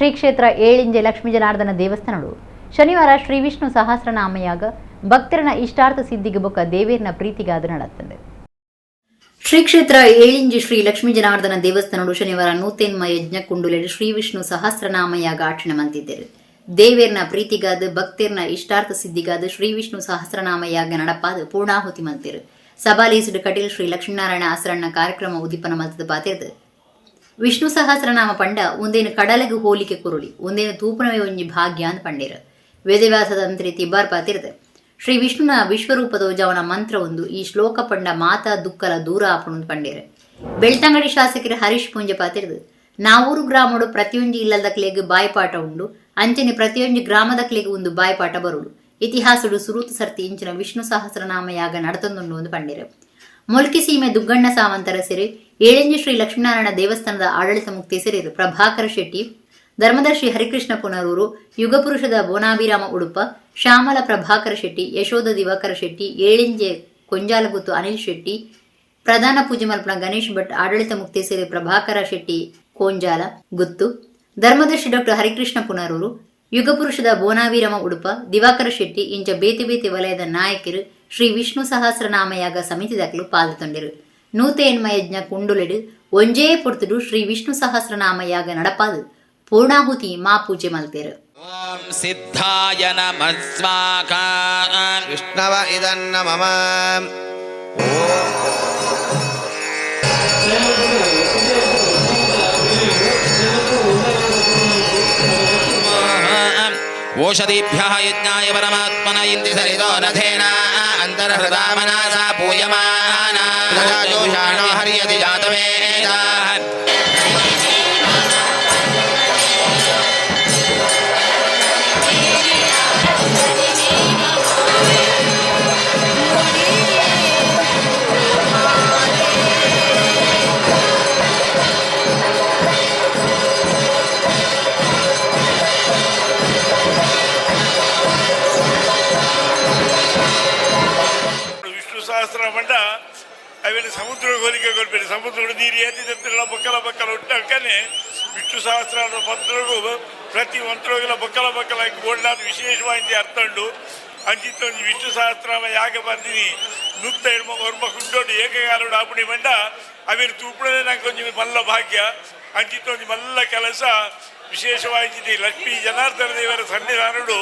Shri ಕ್ಷೇತ್ರ ಏಳಿಂಜೆ ಲಕ್ಷ್ಮೀ ಜನಾರ್ದನ ದೇವಸ್ಥಾನಡು ಶನಿವಾರ ಶ್ರೀ ವಿಷ್ಣು ಸಹಸ್ರನಾಮಯಾಗ ಭಕ್ತರನ ಇಷ್ಟಾರ್ಥ ಸಿದ್ಧಿಗೆ ಬೊಕ್ಕ ದೇವೇರ್ನ ಪ್ರೀತಿಗಾದ ನಡತ್ತಂದೆ. ಶ್ರೀ ಕ್ಷೇತ್ರ ಏಳಿಂಜಿ ಶ್ರೀ ಲಕ್ಷ್ಮೀ ಜನಾರ್ದನ ದೇವಸ್ಥಾನಡು ಶನಿವಾರ ನೂತೇನ್ಮ ಯಜ್ಞ ಕುಂಡುಲೆಡು ಶ್ರೀ ವಿಷ್ಣು ಸಹಸ್ರನಾಮಯಾಗ ಆಚರಣೆ ಮಂತಿದ್ದರು. ದೇವೇರ್ನ ಪ್ರೀತಿಗಾದ ಭಕ್ತರ್ನ ಇಷ್ಟಾರ್ಥ ಸಿದ್ಧಿಗಾದ ಶ್ರೀ ವಿಷ್ಣು ಸಹಸ್ರನಾಮಯಾಗ ನಡಪಾದ ಪೂರ್ಣಾಹುತಿ ಮಲ್ತಿರು. ಸಭಾಲೇಸುಡು ಕಟೀಲ್ ಶ್ರೀ ಲಕ್ಷ್ಮೀನಾರಾಯಣ ಆಸರಣ್ಣ ಕಾರ್ಯಕ್ರಮ ಉದ್ದೀಪನ ಮಲ್ತದ ಪಾತಿರ್ದು. ವಿಷ್ಣು ಸಹಸ್ರನಾಮ ಪಂಡ ಒಂದೇನು ಕಡಲಗು ಹೋಲಿಕೆ ಕುರುಳಿ ಒಂದೇನು ತೂಪನವೇ ಒಂಜಿ ಭಾಗ್ಯ ಅಂತ ಪಂಡೇರು. ವೇದವ್ಯಾಸದಂತ್ರಿ ತಿಬ್ಬಾರ್ ಪಾತಿರ್ದು. ಶ್ರೀ ವಿಷ್ಣುನ ವಿಶ್ವರೂಪದ ಜವನ ಮಂತ್ರ ಒಂದು ಈ ಶ್ಲೋಕ ಪಂಡ ಮಾತಾ ದುಕ್ಕಲ ದೂರ ಆಪಣು ಪಂಡೇರು. ಬೆಳ್ತಂಗಡಿ ಶಾಸಕರು ಹರೀಶ್ ಪೂಂಜೆ ಪಾತಿರ್ದು. ನಾವೂರು ಗ್ರಾಮಡು ಪ್ರತಿಯೊಂಜಿ ಇಲ್ಲದಕ್ಲೆಗ್ ಬಾಯ್ಪಾಟ ಉಂಡು, ಅಂಚನೆ ಪ್ರತಿಯೊಂಜಿ ಗ್ರಾಮದಕ್ಲೆಗ್ ಒಂದು ಬಾಯ್ಪಾಟ ಬರುಡು. ಇತಿಹಾಸಡು ಸುರೂತು ಸರ್ತಿ ಇಂಚಿನ ವಿಷ್ಣು ಸಹಸ್ರನಾಮ ಯಾಗ ನಡತೊಂದುಂಡು ಒಂದು ಪಂಡೇರು. ಮೊಲ್ಕಿ ಸೀಮೆ ದುಗ್ಗಣ್ಣ ಸಾವಂತರ ಸಿರಿ ಏಳೆಂಜಿ ಶ್ರೀ ಲಕ್ಷ್ಮೀನಾರಾಯಣ ದೇವಸ್ಥಾನದ ಆಡಳಿತ ಮುಕ್ತಿ ಸಿರಿರು ಪ್ರಭಾಕರ ಶೆಟ್ಟಿ, ಧರ್ಮದರ್ಶಿ ಹರಿಕೃಷ್ಣ ಪುನರೂರು, ಯುಗಪುರುಷದ ಬೋನಾಭಿರಾಮ ಉಡುಪ, ಶ್ಯಾಮಲ ಪ್ರಭಾಕರ ಶೆಟ್ಟಿ, ಯಶೋಧ ದಿವಾಕರ ಶೆಟ್ಟಿ, ಏಳಿಂಜೆ ಕೊಂಜಾಲಗುತ್ತು ಅನಿಲ್ ಶೆಟ್ಟಿ, ಪ್ರಧಾನ ಪೂಜೆ ಮಲ್ಪನ ಗಣೇಶ್ ಭಟ್, ಆಡಳಿತ ಮುಕ್ತೇಸರಿ ಪ್ರಭಾಕರ ಶೆಟ್ಟಿ ಕೋಂಜಾಲ ಗುತ್ತು, ಧರ್ಮದರ್ಶಿ ಡಾಕ್ಟರ್ ಹರಿಕೃಷ್ಣ ಪುನರೂರು, ಯುಗಪುರುಷದ ಬೋನಾವಿರಮ ಉಡುಪ, ದಿವಾಕರ ಶೆಟ್ಟಿ ಇಂಚ ಬೇತೆ ಬೇತೆ ವಲಯದ ನಾಯಕರು ಶ್ರೀ ವಿಷ್ಣು ಸಹಸ್ರನಾಮಯಾಗ ಸಮಿತಿ ದಾಖಲು ಪಾಲ್ತೊಂಡಿರು. ನೂತೇನ್ಮ ಯಜ್ಞ ಕುಂಡುಲೆಡು ಒಂಜೇ ಪೊರ್ತುಡು ಶ್ರೀ ವಿಷ್ಣು ಸಹಸ್ರನಾಮಯಾಗ ನಡಪಾದು ಪೂರ್ಣಾಹುತಿ ಮಾ ಪೂಜೆ ಮಲ್ತೇರು. ಸಿದ್ಧಾಯ ನಮಃ ಸ್ವಾಹಾ. ವಿಷ್ಣವ ಇದನ್ನ ಮಮ. ಓಷಧೀಭ್ಯಃ ಯಜ್ಞಾಯ ಪರಮಾತ್ಮನ ಇಂತಿ ಸರಿತೋ ನಥೇನ ಅಂತರ್ಹೃದಾಮನಸಾ ಪೂಯಮಾನ ಜೋಷಾಣೋ ಹರ್ಯತಿ ಜಾತವೇದಾಃ. ಮಂಡ ಅವೆಲ್ಲ ಸಮುದ್ರ ಹೋಲಿಕೆ ಕೊಡ್ಬೇಡಿ. ಸಮುದ್ರ ನೀರು ಏತಿದ್ದೆಲ್ಲ ಬಕ್ಕಲ ಬಕ್ಕಲ ಹುಟ್ಟಕ್ಕನೆ ವಿಷ್ಣು ಸಹಸ್ರ ಮಂತ್ರಗೂ ಪ್ರತಿ ಮಂತ್ರಗೆಲ್ಲ ಬಕ್ಕಲ ಬಕ್ಕಲ ಬೋಡ್ಲಾದ ವಿಶೇಷವಾಗಿ ಅರ್ಥ ಉಂಡು. ಅಂಚಿತ್ತ ಒಂಜಿ ವಿಷ್ಣು ಸಹಸ್ರನಾಮ ಯಾಗ ಬಂದಿನಿ ನುತ್ತ ಎಡ್ಮ ಒರ್ಮ ಕುಂಡೋಡು ಏಕಗಾಲೋಡು ಆಪುಣಿ ಮಂಡ ಅವೇನು ತೂಪುಣನೆ ನಂಗೆ ಒಂಜಿ ಮಲ್ಲ ಭಾಗ್ಯ. ಅಂಚಿತ್ತ ಒಂಜಿ ಮಲ್ಲ ಕೆಲಸ ವಿಶೇಷವಾಗಿ ಲಕ್ಷ್ಮೀ ಜನಾರ್ದನ ದೇವರ ಸನ್ನಿಧಾನಡು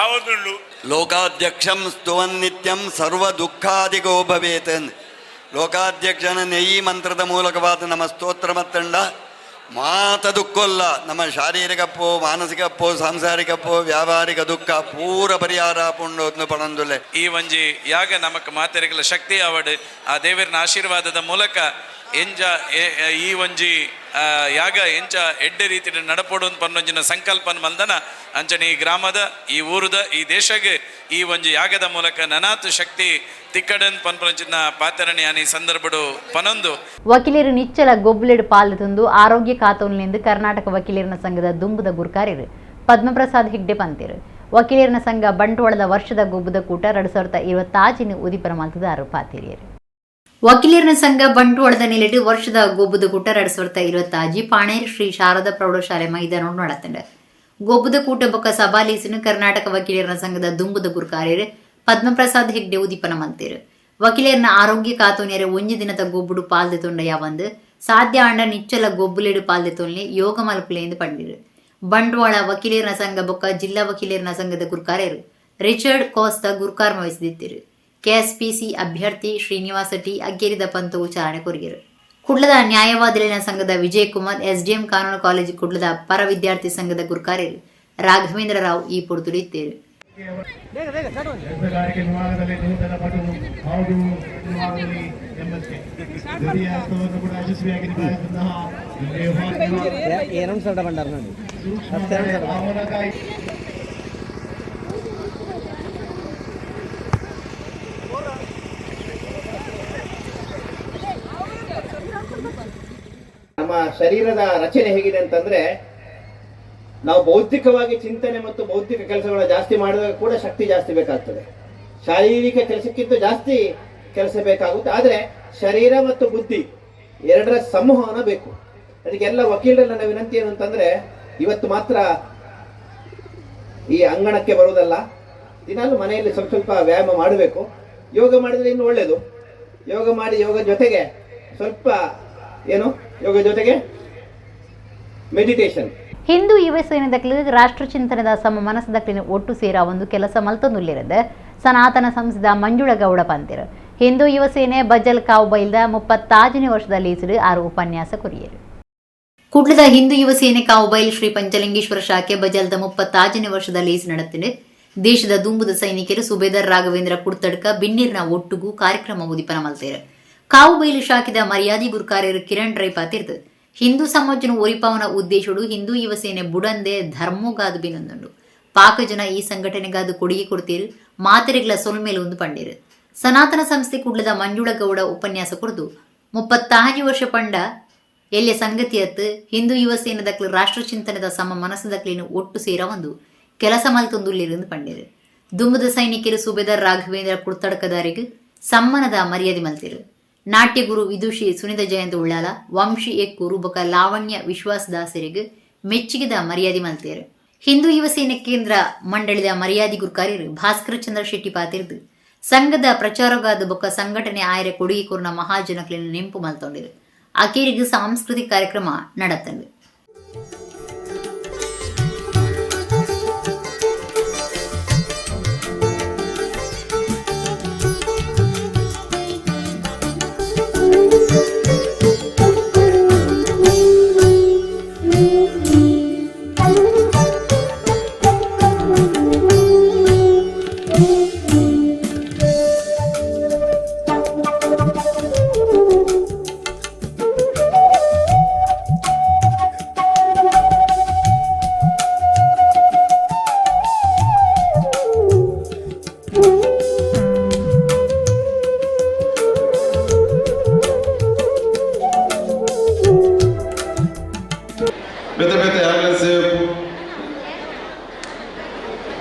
ಆವೊಂದುಂಡು. ಲೋಕಾಧ್ಯಕ್ಷಂ ಸ್ತುವನ್ ನಿತ್ಯಂ ಸರ್ವ ದುಃಖಾದಿಗೋ ಭವೇತ್. ಲೋಕಾಧ್ಯಕ್ಷನ ನೆಯಿ ಮಂತ್ರದ ಮೂಲಕವಾದ ನಮ್ಮ ಸ್ತೋತ್ರ ಮತ್ತಂಡ ಮಾತ ದುಃಖಲ್ಲ, ನಮ್ಮ ಶಾರೀರಿಕಪ್ಪೋ ಮಾನಸಿಕಪ್ಪೋ ಸಾಂಸಾರಿಕಪ್ಪೋ ವ್ಯಾವಹಾರಿಕ ದುಃಖ ಪೂರ ಪರಿಹಾರ ಪುಂಡೋದ್ನು ಪಣಂದುಲೆ. ಈ ಒಂಜಿ ಯಾಗ ನಮಕ್ ಮಾತೆರಿಗಲ ಶಕ್ತಿ ಆವಡ್ ಆ ದೇವರನ ಆಶೀರ್ವಾದದ ಮೂಲಕ ಎಂಜ ಈ ಒಂಜಿ ಯಾಗ ಎಂಚ ಎಡ್ಡೆ ರೀತಿ ನಡಪೋಡು ಪನ್ನೊಂಜಿನ ಸಂಕಲ್ಪನ ಮಲ್ದನ ಅಂಚನೆ ಈ ಗ್ರಾಮದ ಈ ಊರುದ ಈ ದೇಶಗೆ ಈ ಒಂಜಿ ಯಾಗದ ಮೂಲಕ ನನಾತು ಶಕ್ತಿ ತಿಕ್ಕಡನ್ ಪನ್ಪಂಚಿನ ಪಾತರಣೆ ಈ ಸಂದರ್ಭಡು ಪನೊಂದು. ವಕೀಲರು ನಿಚ್ಚಲ ಗೊಬ್ಬುಲೆಡು ಪಾಲು ತಂದು ಆರೋಗ್ಯ ಕಾತೋನ್ಲೆಂದು ಕರ್ನಾಟಕ ವಕೀಲರನ ಸಂಘದ ದುಂಬುದ ಗುರ್ಕಾರ್ಯರು ಪದ್ಮಪ್ರಸಾದ್ ಹೆಗ್ಡೆ ಪಂತೇರು. ವಕೀಲರನ ಸಂಘ ಬಂಟ್ವಾಳದ ವರ್ಷದ ಗೊಬ್ಬುದ ಕೂಟ 2025 ಉದಿಪನ ಮಲ್ತದ ಪಾತೇರಿಯರು. ವಕೀಲರನ ಸಂಘ ಬಂಟ್ವಾಳದ ನೆಲೆಡು ವರ್ಷದ ಗೊಬ್ಬುದ ಕೂಟ 2025 ಪಾಣೇರ್ ಶ್ರೀ ಶಾರದಾ ಪ್ರೌಢಶಾಲೆ ಮೈದಾನ ನಡತಂಡ. ಗೊಬ್ಬುದ ಕೂಟ ಬೊಕ್ಕ ಸಭಾಲೀಸಿನ ಕರ್ನಾಟಕ ವಕೀಲರನ ಸಂಘದ ದುಂಬುದ ಗುರ್ಕಾರ್ಯರು ಪದ್ಮಪ್ರಸಾದ್ ಹೆಗ್ಡೆ ಉದೀಪನ ಮಂತೇರು. ವಕೀಲರನ ಆರೋಗ್ಯ ಕಾತೋನ್ಯರೆ ಒಂಜಿ ದಿನದ ಗೊಬ್ಬುಡು ಪಾಲ್ದೆ ತೊಂಡ ಯಾವಂದು ಸಾಧ್ಯ ಆಂಡ ನಿಚ್ಚಲ ಗೊಬ್ಬುಲೆಡು ಪಾಲ್ದೆ ತೊನ್ಲೆ ಯೋಗ ಮಲ್ಪುಲೆ ಎಂದು ಪಂಡಿರು. ಬಂಟ್ವಾಳ ವಕೀಲರನ ಸಂಘ ಬೊಕ್ಕ ಜಿಲ್ಲಾ ವಕೀಲರನ ಸಂಘದ ಗುರ್ಕಾರ್ಯರು ರಿಚರ್ಡ್ ಕೋಸ್ತ ಗುರ್ಕಾರ್ಮ ವಹಿಸಿದಿತ್ತಿರು. ಕೆಎಸ್ಪಿಸಿ ಅಭ್ಯರ್ಥಿ ಶ್ರೀನಿವಾಸ ಟಿ ಅಗ್ಗೇರಿದ ಪಂತವು ಚಾಲನೆ ಕೊರಿಯರು. ಕುಡ್ಲದ ನ್ಯಾಯವಾದಿಗಳಿನ ಸಂಘದ ವಿಜಯಕುಮಾರ್, ಎಸ್ಡಿಎಂ ಕಾನೂನು ಕಾಲೇಜು ಕುಡ್ಲದ ಪರ ವಿದ್ಯಾರ್ಥಿ ಸಂಘದ ಗುರ್ಕಾರ್ಯರು ರಾಘವೇಂದ್ರ ರಾವ್ ಈ ಪೊರ್ತುಡಿದ್ದೇರು. ನಮ್ಮ ಶರೀರದ ರಚನೆ ಹೇಗಿದೆ ಅಂತಂದ್ರೆ, ನಾವು ಬೌದ್ಧಿಕವಾಗಿ ಚಿಂತನೆ ಮತ್ತು ಬೌದ್ಧಿಕ ಕೆಲಸಗಳ ಜಾಸ್ತಿ ಮಾಡಿದಾಗ ಕೂಡ ಶಕ್ತಿ ಜಾಸ್ತಿ ಬೇಕಾಗ್ತದೆ. ಶಾರೀರಿಕ ಕೆಲಸಕ್ಕಿಂತ ಜಾಸ್ತಿ ಕೆಲಸ ಬೇಕಾಗುತ್ತೆ. ಆದರೆ ಶರೀರ ಮತ್ತು ಬುದ್ಧಿ ಎರಡರ ಸಂವಹನ ಬೇಕು. ಅದಕ್ಕೆಲ್ಲ ವಕೀಲರ ನನ್ನ ವಿನಂತಿ ಏನು ಅಂತಂದ್ರೆ, ಇವತ್ತು ಮಾತ್ರ ಈ ಅಂಗಣಕ್ಕೆ ಬರುವುದಲ್ಲ, ದಿನಾಲು ಮನೆಯಲ್ಲಿ ಸ್ವಲ್ಪ ಸ್ವಲ್ಪ ವ್ಯಾಯಾಮ ಮಾಡಬೇಕು. ಯೋಗ ಮಾಡಿದರೆ ಇನ್ನೂ ಒಳ್ಳೆಯದು. ಯೋಗ ಮಾಡಿ ಯೋಗ ಜೊತೆಗೆ ಸ್ವಲ್ಪ ಏನು ಯೋಗ ಜೊತೆಗೆ ಮೆಡಿಟೇಷನ್. ಹಿಂದೂ ಯುವ ಸೇನೆ ದಕ್ಲು ರಾಷ್ಟ್ರಚಿಂತನದ ಸಮ ಮನಸ್ಸದಕ್ಲಿನ ಒಟ್ಟು ಸೇರ ಒಂದು ಕೆಲಸ ಮಲ್ತೊಂದುಲ್ಲಿರದು ಸನಾತನ ಸಂಸ್ಥೆದ ಮಂಜುಳಗೌಡ ಪಂತಿರು. ಹಿಂದೂ ಯುವ ಸೇನೆ ಬಜಲ್ ಕಾವುಬೈಲ್ದ 36ನೇ ವರ್ಷದ ಲೀಸರು 6 ಉಪನ್ಯಾಸ ಕೊರಿಯರು. ಕುಡ್ಲದ ಹಿಂದೂ ಯುವ ಸೇನೆ ಕಾವುಬೈಲ್ ಶ್ರೀ ಪಂಚಲಿಂಗೇಶ್ವರ ಶಾಖೆ ಬಜಲ್ದ 36ನೇ ವರ್ಷದ ಲೀಸ್ ನಡೆತಿದೆ. ದೇಶದ ದುಂಬುದ ಸೈನಿಕರು ಸುಬೇದಾರ್ ರಾಘವೇಂದ್ರ ಕುಡ್ತಡ್ಕ ಬಿನ್ನಿರ್ನ ಒಟ್ಟುಗು ಕಾರ್ಯಕ್ರಮ ಉದಿಪನ ಮಲ್ತೇರು. ಕಾವುಬೈಲು ಶಾಖೆದ ಮರ್ಯಾದಿ ಗುರುಕಾರ್ಯರು ಕಿರಣ್ ರೈ ಪಾತಿರ್ದು ಹಿಂದೂ ಸಮಾಜನ ಒರಿಪಾವನ ಉದ್ದೇಶಡು ಹಿಂದೂ ಯುವ ಸೇನೆ ಬುಡಂದೆ ಧರ್ಮಗಾದು ಬಿನೊಂದುಂಡು. ಪಾಕ ಜನ ಈ ಸಂಘಟನೆಗಾದು ಕೊಡುಗೆ ಕೊಡ್ತೀರು ಮಾತೆರೆಗಳ ಸೊಲ್ಮೇಲೆ ಒಂದು ಪಂಡೀರು. ಸನಾತನ ಸಂಸ್ಥೆ ಕುಡ್ಲದ ಮಂಜುಳಗೌಡ ಉಪನ್ಯಾಸ ಕೊಡ್ದು 36 ವರ್ಷ ಪಂಡ ಎಲ್ಲಿಯ ಸಂಗತಿಯತ್ತು ಹಿಂದೂ ಯುವ ಸೇನೆ ದಕ್ಲು ರಾಷ್ಟ್ರಚಿಂತನದ ಸಮ ಮನಸ್ಸದಕ್ಲಿನ ಒಟ್ಟು ಸೇರ ಒಂದು ಕೆಲಸ ಮಲ್ತೊಂದುಲ್ಲಿருந்து ಪಂಡೀರು. ದುಂಬುದ ಸೈನಿಕರು ಸುಬೇದಾರ್ ರಾಘವೇಂದ್ರ ಕುಡ್ತಡ್ಕದಾರಿಗೆ ಸಮ್ಮನದ ಮರ್ಯಾದೆ ಮಲ್ತಿರು. ನಾಟ್ಯಗುರು ವಿದುಷಿ ಸುನಿತ ಜಯಂತ ಉಳ್ಳಾಲ, ವಂಶಿ ಎಕ್ಕೂರು ಬೊಕ ಲಾವಣ್ಯ ವಿಶ್ವಾಸದಾಸರಿಗೆ ಮೆಚ್ಚುಗೆದ ಮರ್ಯಾದೆ ಮಲ್ತೇರು. ಹಿಂದೂ ಯುವ ಸೇನೆ ಕೇಂದ್ರ ಮಂಡಳಿದ ಮರ್ಯಾದೆ ಗುರುಕಾರ್ಯರು ಭಾಸ್ಕರ ಚಂದ್ರ ಶೆಟ್ಟಿ ಪಾತಿರ್ದು ಸಂಘದ ಪ್ರಚಾರಗಾದ ಬೊಕ ಸಂಘಟನೆ ಆಯರೆ ಕೊಡುಗೆ ಕೊರ್ನ ಮಹಾಜನಕ್ಲಿನ ನೆಂಪು ಮಲ್ತೊಂಡಿರು. ಅಕೇರಿಗೆ ಸಾಂಸ್ಕೃತಿಕ ಕಾರ್ಯಕ್ರಮ ನಡತ್ತಂಡು. ಬೇತೆ ಬೇತೆ ಆಂಬ್ಯುಲೆನ್ಸ್ ಸೇವೆ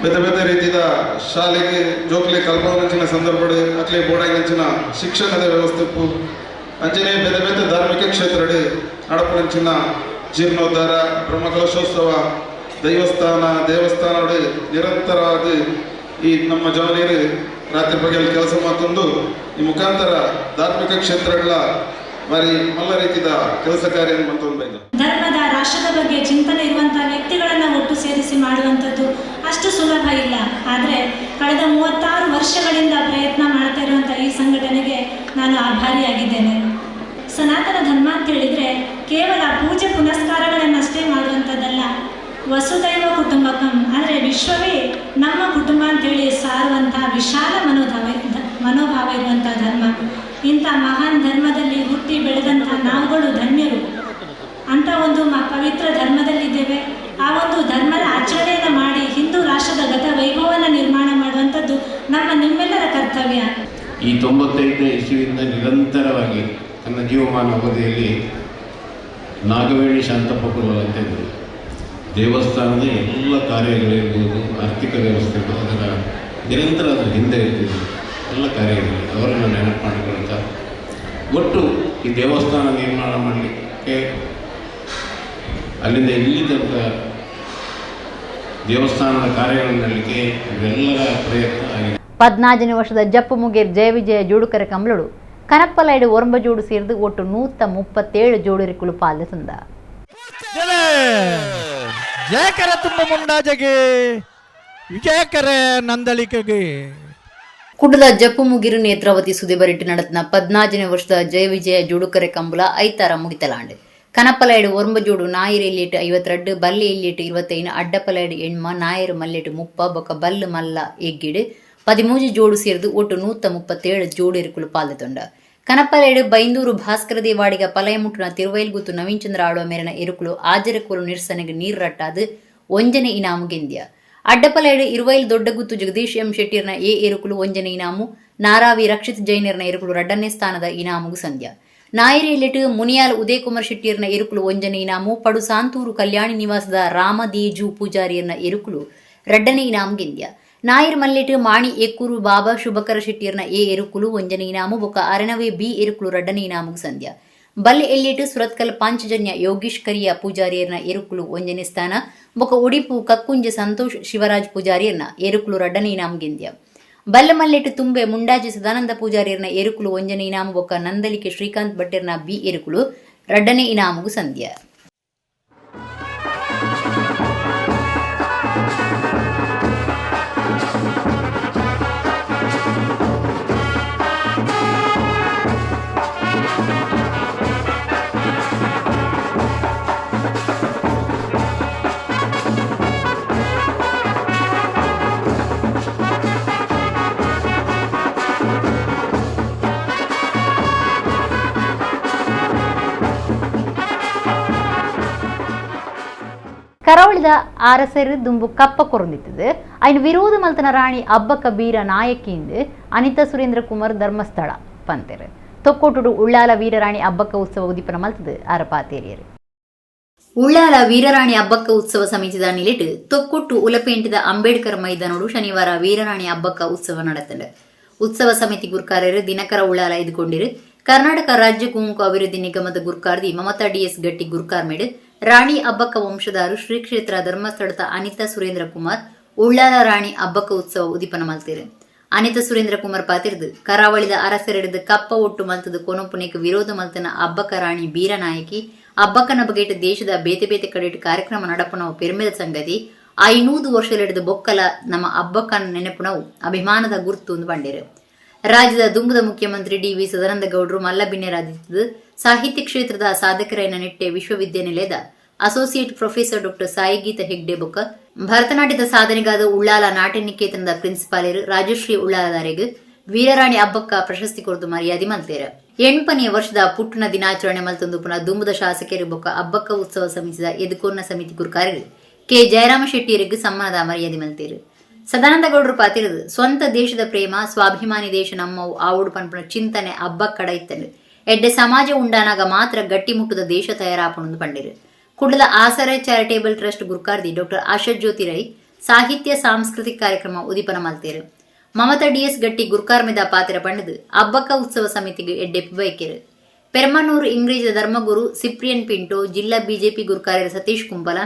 ಬೇತೆ ಬೇತೆ ರೀತಿಯ ಶಾಲೆಗೆ ಜೋಕ್ಲೆ ಕಲ್ಪವನಂಚಿನ ಸಂದರ್ಭ ಅಟ್ಲೆ ಬೋಡಾಗಿನಂಚಿನ ಶಿಕ್ಷಣದ ವ್ಯವಸ್ಥೆ ಅಂಚನೆ ಬೇತೆ ಬೇತೆ ಧಾರ್ಮಿಕ ಕ್ಷೇತ್ರಡೆ ನಡಪನಂಚಿನ ಜೀರ್ಣೋದ್ಧಾರ, ಬ್ರಹ್ಮಕಲಶೋತ್ಸವ, ದೈವಸ್ಥಾನ ದೇವಸ್ಥಾನ ನಿರಂತರವಾಗಿ ಈ ನಮ್ಮ ಜವನೀರು ರಾತ್ರಿ ಬಗೆಯಲ್ಲಿ ಕೆಲಸ ಮಾತೊಂದು ಈ ಮುಖಾಂತರ ಧಾರ್ಮಿಕ ಕ್ಷೇತ್ರಗಳ ಬಾರಿ ಮಲ್ಲ ರೀತಿಯ ಕೆಲಸ ಕಾರ್ಯ ಮತ್ತೊಂದು ಧರ್ಮದ ರಾಷ್ಟ್ರದ ಬಗ್ಗೆ ಚಿಂತನೆ ಇರುವಂತಹ ವ್ಯಕ್ತಿಗಳನ್ನು ಒಟ್ಟು ಸೇರಿಸಿ ಮಾಡುವಂಥದ್ದು ಅಷ್ಟು ಸುಲಭ ಇಲ್ಲ. ಆದರೆ ಕಳೆದ 36 ವರ್ಷಗಳಿಂದ ಪ್ರಯತ್ನ ಮಾಡ್ತಾ ಇರುವಂಥ ಈ ಸಂಘಟನೆಗೆ ನಾನು ಆಭಾರಿಯಾಗಿದ್ದೇನೆ. ಸನಾತನ ಧರ್ಮ ಅಂತ ಹೇಳಿದರೆ ಕೇವಲ ಪೂಜೆ ಪುನಸ್ಕಾರಗಳನ್ನಷ್ಟೇ ಮಾಡುವಂಥದ್ದಲ್ಲ. ವಸುದೈವ ಕುಟುಂಬಕಂ ಅಂದರೆ ವಿಶ್ವವೇ ನಮ್ಮ ಕುಟುಂಬ ಅಂತೇಳಿ ಸಾರುವಂಥ ವಿಶಾಲ ಮನೋಭಾವ ಇರುವಂಥ ಧರ್ಮ. ಇಂಥ ಮಹಾನ್ ಧರ್ಮದಲ್ಲಿ ಹುಟ್ಟಿ ಬೆಳೆದಂಥ ನಾವುಗಳು ಧನ್ಯರು. ಅಂಥ ಒಂದು ಪವಿತ್ರ ಧರ್ಮದಲ್ಲಿದ್ದೇವೆ. ಆ ಒಂದು ಧರ್ಮದ ಆಚರಣೆಯನ್ನು ಮಾಡಿ ಹಿಂದೂ ರಾಷ್ಟ್ರದ ಗತ ವೈಭವವನ್ನು ನಿರ್ಮಾಣ ಮಾಡುವಂಥದ್ದು ನಮ್ಮ ನಿಮ್ಮೆಲ್ಲರ ಕರ್ತವ್ಯ. ಈ 95ನೇ ಇಸುವಿಂದ ನಿರಂತರವಾಗಿ ತನ್ನ ಜೀವಮಾನ ಅವಧಿಯಲ್ಲಿ ನಾಗವೇಣಿ ಶಾಂತಪ್ಪ ಕುರುವಲ್ ಅಂತ ಇದ್ದರು. ದೇವಸ್ಥಾನದ ಎಲ್ಲ ಕಾರ್ಯಗಳಿರ್ಬೋದು, ಆರ್ಥಿಕ ವ್ಯವಸ್ಥೆಗಳು, ಅದರ ನಿರಂತರ ಅದರ ಹಿಂದೆ ಇರ್ತಿದ್ದರು ಎಲ್ಲ ಕಾರ್ಯಗಳಲ್ಲಿ. ಅವರನ್ನು ನೆನಪು ಮಾಡಿಕೊಳ್ತಾ ಒಟ್ಟು ಈ ದೇವಸ್ಥಾನ ನಿರ್ಮಾಣ ಮಾಡಲಿಕ್ಕೆ ಅಲ್ಲಿಂದ ಇಲ್ಲಿ ತನಕ ದೇವಸ್ಥಾನದ ಕಾರ್ಯಗಳನ್ನು ಮಾಡಲಿಕ್ಕೆ ಇವೆಲ್ಲರ ಪ್ರಯತ್ನ ಆಗಿದೆ. 14ನೇ ವರ್ಷದ ಜಪ್ಪು ಮುಗೇರ್ ಜಯ ವಿಜಯ ಜೋಡುಕರ ಕಂಬಳಡು ಕನಪ್ಪಲೈಡು ಒರಂಬ ಜೋಡು ಸೇರಿದು ಒಟ್ಟು 137 ಜೋಡಿರಿಕುಲು ಪಾಲು ತಂದ. ಜಯಕರ ತುಂಬ ಮುಂಡಾಜಗೆ ವಿಜಯಕರ ನಂದಳಿಕೆಗೆ. ಕುಡ್ಲದ ಜಪ್ಪು ಮುಗಿರು ನೇತ್ರಾವತಿ ಸುದೇಬರಿಟ್ಟು നടത്തുന്ന 14ನೇ ವರ್ಷದ ಜಯ ವಿಜಯ ಜೋಡುಕರೆ ಕಂಬಳ ಐತಾರ ಮುಗಿತಲಾಂಡು. ಕನಪ್ಪಲೈಡು ಒರಂಬ ಜೋಡು ನಾಯರ್ ಎಲ್ಲಿಟ್ಟು 52, ಬಲ್ಲೆ ಎಲ್ಲಿಟ್ಟು 25, ಅಡ್ಡಪಲೈಡು ಎಣ್ಮ, ನಾಯರು ಮಲ್ಲೆಟ್ಟು 30, ಬೊಕ ಬಲ್ಲು ಮಲ್ಲ ಎಗ್ಗಿಡು 13 ಜೋಡು ಸೇರಿದು ಒಟ್ಟು 137 ಜೋಡಿರುಕುಲು ಪಾಲ್ತೊಂಡ. ಕನಪ್ಪಲೈಡು ಬೈಂದೂರು ಭಾಸ್ಕರ ದೇವಾಡಿಗ ಪಲಯಮುಟ್ಟುನ ತಿರುವೈಲ್ಗುತ್ತು ನವೀನ್ ಚಂದ್ರ ಆಡುವ ಮೇರಿನ ಎರುಕುಲು ಆಜರಕೋಲು ನಿರ್ಸನೆಗೆ ನೀರು ರಟ್ಟಾದು ಒಂಜನೆ ಇನಾಮು ಗೆಂದ್ಯ. ಅಡ್ಡಪಲೈಡು ಇರುವೈಲ್ ದೊಡ್ಡಗುತ್ತು ಜಗದೀಶ್ ಎಂ ಶೆಟ್ಟಿರ್ನ ಎ ಎರುಕುಲು ಒಂಜನೆ ಇನಾಮು, ನಾರಾವಿ ರಕ್ಷಿತ್ ಜೈನರ್ನ ಎರುಕುಲು 2ನೇ ಸ್ಥಾನದ ಇನಾಮುಗು ಸಂಧ್ಯ. ನಾಯರಿಯಲ್ಲಿಟ್ಟು ಮುನಿಯಾಲ್ ಉದಯಕುಮಾರ್ ಶೆಟ್ಟಿರ್ನ ಎರುಕುಲು ಒಂಜನೆ ಇನಾಮು, ಪಡು ಸಾಂತೂರು ಕಲ್ಯಾಣಿ ನಿವಾಸದ ರಾಮದೇಜು ಪೂಜಾರಿಯರ್ನ ಎರುಕುಲು 2ನೇ ಇನಾಮು ಗೆಂದ್ಯ. ನಾಯರ್ ಮಲ್ಲೆಟ್ಟು ಮಾಣಿ ಎಕ್ಕೂರು ಬಾಬಾ ಶುಭಕರ ಶೆಟ್ಟಿರ್ನ ಎ ಎರುಕುಲು ಒಂಜನೆ ಇನಾಮು, ಬೊಕ್ಕ ಅರಣವೇ ಬಿ ಎರುಕುಲು 2ನೇ ಇನಾಮುಗು ಸಂಧ್ಯ. ಬಲ್ಲೆ ಎಲ್ಲಿಟ್ ಸುರತ್ಕಲ್ ಪಾಂಚಜನ್ಯ ಯೋಗೀಶ್ ಕರಿಯ ಪೂಜಾರಿಯರ್ನ ಎರುಕುಲು 1ನೇ ಸ್ಥಾನ ಬೊಕ ಉಡಿಪು ಕಕ್ಕುಂಜೆ ಸಂತೋಷ್ ಶಿವರಾಜ್ ಪೂಜಾರಿಯರ್ನ ಎರುಕುಲು 2ನೇ ಇನಾಮು ಗೆಂದ್ಯ. ಬಲ್ಲಮಲ್ಲೆಟ್ ತುಂಬೆ ಮುಂಡಾಜಿ ಸದಾನಂದ ಪೂಜಾರಿಯರ್ನ ಎರುಕುಲು 1ನೇ ಇನಾಮು ಬೊಕ ನಂದಲಿಕೆ ಶ್ರೀಕಾಂತ್ ಭಟ್ಟೆರ್ನ ಬಿ ಎರುಕುಲು 2ನೇ ಇನಾಮುಗು ಸಂಧ್ಯ. ಕರಾವಳಿದ ಅರಸರು ದುಂಬು ಕಪ್ಪ ಕೊರೊಂದಿತ್ತದು ಐನ್ ವಿರೋಧ ಮಲ್ತನ ರಾಣಿ ಅಬ್ಬಕ್ಕ ಬೀರ ನಾಯಕಿಂದು ಅನಿತಾ ಸುರೇಂದ್ರ ಕುಮಾರ್ ಧರ್ಮಸ್ಥಳ ಪಂತೆರು ತೊಕ್ಕೋಟುಡು ಉಳ್ಳಾಲ ವೀರರಾಣಿ ಅಬ್ಬಕ್ಕ ಉತ್ಸವ ಉದೀಪನ ಮಲ್ತದು ಅರಪಾತೇರಿಯರು. ಉಳ್ಳಾಲ ವೀರರಾಣಿ ಅಬ್ಬಕ್ಕ ಉತ್ಸವ ಸಮಿತಿದ ನಿಲೆಟ್ ತೊಕ್ಕೊಟ್ಟು ಉಲಪೇಂಟಿದ ಅಂಬೇಡ್ಕರ್ ಮೈದಾನೋಡು ಶನಿವಾರ ವೀರರಾಣಿ ಅಬ್ಬಕ್ಕ ಉತ್ಸವ ನಡೆತಂಡು. ಉತ್ಸವ ಸಮಿತಿ ಗುರ್ಕಾರರು ದಿನಕರ ಉಳ್ಳಾಲ ಎದುಕೊಂಡಿರು. ಕರ್ನಾಟಕ ರಾಜ್ಯ ಕುಂಕು ಅಭಿವೃದ್ಧಿ ನಿಗಮದ ಗುರ್ಕಾರ್ದಿ ಮಮತಾ ಡಿಎಸ್ ಗಟ್ಟಿ ಗುರ್ಕಾರ್ಮೇಡು ರಾಣಿ ಅಬ್ಬಕ್ಕ ವಂಶದಾರು ಶ್ರೀ ಕ್ಷೇತ್ರ ಧರ್ಮಸ್ಥಳದ ಅನಿತಾ ಸುರೇಂದ್ರ ಕುಮಾರ್ ಉಳ್ಳಾಲ ರಾಣಿ ಅಬ್ಬಕ್ಕ ಉತ್ಸವ ಉದೀಪನ ಮಲ್ತೇರು. ಅನಿತಾ ಸುರೇಂದ್ರ ಕುಮಾರ್ ಪಾತಿರ್ದು ಕರಾವಳಿದ ಅರಸರೆಡ್ದು ಕಪ್ಪ ಒಟ್ಟು ಮಲ್ತದ ಕೊನೊಪುನೆಕ್ ವಿರೋಧ ಮಲ್ತನ ಅಬ್ಬಕ್ಕ ರಾಣಿ ಬೀರನಾಯಕಿ ಅಬ್ಬಕ್ಕನ ಬಗೆಟ್ ದೇಶದ ಬೇತೆ ಬೇತೆ ಕಡೆಟ್ ಕಾರ್ಯಕ್ರಮ ನಡಪುನವು ಪೆರ್ಮೆದ ಸಂಗತಿ. 500 ವರ್ಷಲೆಡ್ದು ಬೊಕ್ಕಲ ನಮ್ಮ ಅಬ್ಬಕ್ಕನ ನೆನಪುನವು ಅಭಿಮಾನದ ಗುರ್ತು ಎಂದು ಬಂಡೇರು. ರಾಜ್ಯದ ದುಂಬುದ ಮುಖ್ಯಮಂತ್ರಿ ಡಿವಿ ಸದಾನಂದ ಗೌಡರು ಮಲ್ಲಬಿನ್ನೆರಾದಿತ್ತದು ಸಾಹಿತ್ಯ ಕ್ಷೇತ್ರದ ಸಾಧಕರೈನ ನಿಟ್ಟೆ ವಿಶ್ವವಿದ್ಯಾನಿಲಯದ associate professor doctor Saigeetha Hegde ಬೊಕ್ಕ ಭರತನಾಟ್ಯದ ಸಾಧನೆಗಾದ ಉಳ್ಳಾಲ ನಾಟ್ಯ ನಿಕೇತನದ ಪ್ರಿನ್ಸಿಪಾಲರು ರಾಜಶ್ರೀ ಉಳ್ಳಾಲದಾರೆಗ್ ವೀರರಾಣಿ ಅಬ್ಬಕ್ಕ ಪ್ರಶಸ್ತಿ ಕೊರದು ಮರ್ಯಾದೆ ಮಲ್ತೇರು. 8ನೇ ವರ್ಷದ ಪುಟ್ಟಣ ದಿನಾಚರಣೆ ಮಲ್ತೊಂದು ಪುನಃ ದುಂಬುದ ಶಾಸಕರು ಬೊಕ್ಕ ಅಬ್ಬಕ್ಕ ಉತ್ಸವ ಸಮಿತಿದ ಎದುಕೋರ್ನ ಸಮಿತಿ ಗುರುಕಾರರು ಕೆ ಜಯರಾಮ ಶೆಟ್ಟಿಯರಿಗೆ ಸಮ್ಮಾನದ ಮರ್ಯಾದೆ ಮಲ್ತೇರು. ಸದಾನಂದ ಗೌಡರು ಪಾತಿರದು ಸ್ವಂತ ದೇಶದ ಪ್ರೇಮ ಸ್ವಾಭಿಮಾನಿ ದೇಶ ನಮ್ಮವು ಆವುಡು ಪನ್ಪುನ ಚಿಂತನೆ ಅಬ್ಬಕ್ಕಡ ಇತ್ತನು. ಎಡ್ಡೆ ಸಮಾಜ ಉಂಡಾನಾಗ ಮಾತ್ರ ಗಟ್ಟಿಮುಟ್ಟದ ದೇಶ ತಯಾರಾಪಣಂದು ಪಂಡಿರು. ಕುಡ್ಲದ ಆಸರೆ ಚಾರಿಟೇಬಲ್ ಟ್ರಸ್ಟ್ ಗುರುಕಾರ್ದಿ ಡಾಕ್ಟರ್ ಆಶಾ ಜ್ಯೋತಿ ರೈ ಸಾಹಿತ್ಯ ಸಾಂಸ್ಕೃತಿಕ ಕಾರ್ಯಕ್ರಮ ಉದೀಪನ ಮಲ್ತೇರು. ಮಮತಾ ಡಿಎಸ್ ಗಟ್ಟಿ ಗುರ್ಕಾರ್ಮೆದ ಪಾತಿರ ಪಂಡದು ಅಬ್ಬಕ್ಕ ಉತ್ಸವ ಸಮಿತಿಗೆ ಎಡ್ಡೆ ಬೈಕೆರು. ಪೆರ್ಮನೂರು ಇಂಗ್ಲಿಷ್ ಧರ್ಮಗುರು ಸಿಪ್ರಿಯನ್ ಪಿಂಟೋ, ಜಿಲ್ಲಾ ಬಿಜೆಪಿ ಗುರುಕಾರ್ಯರ ಸತೀಶ್ ಕುಂಬಲ,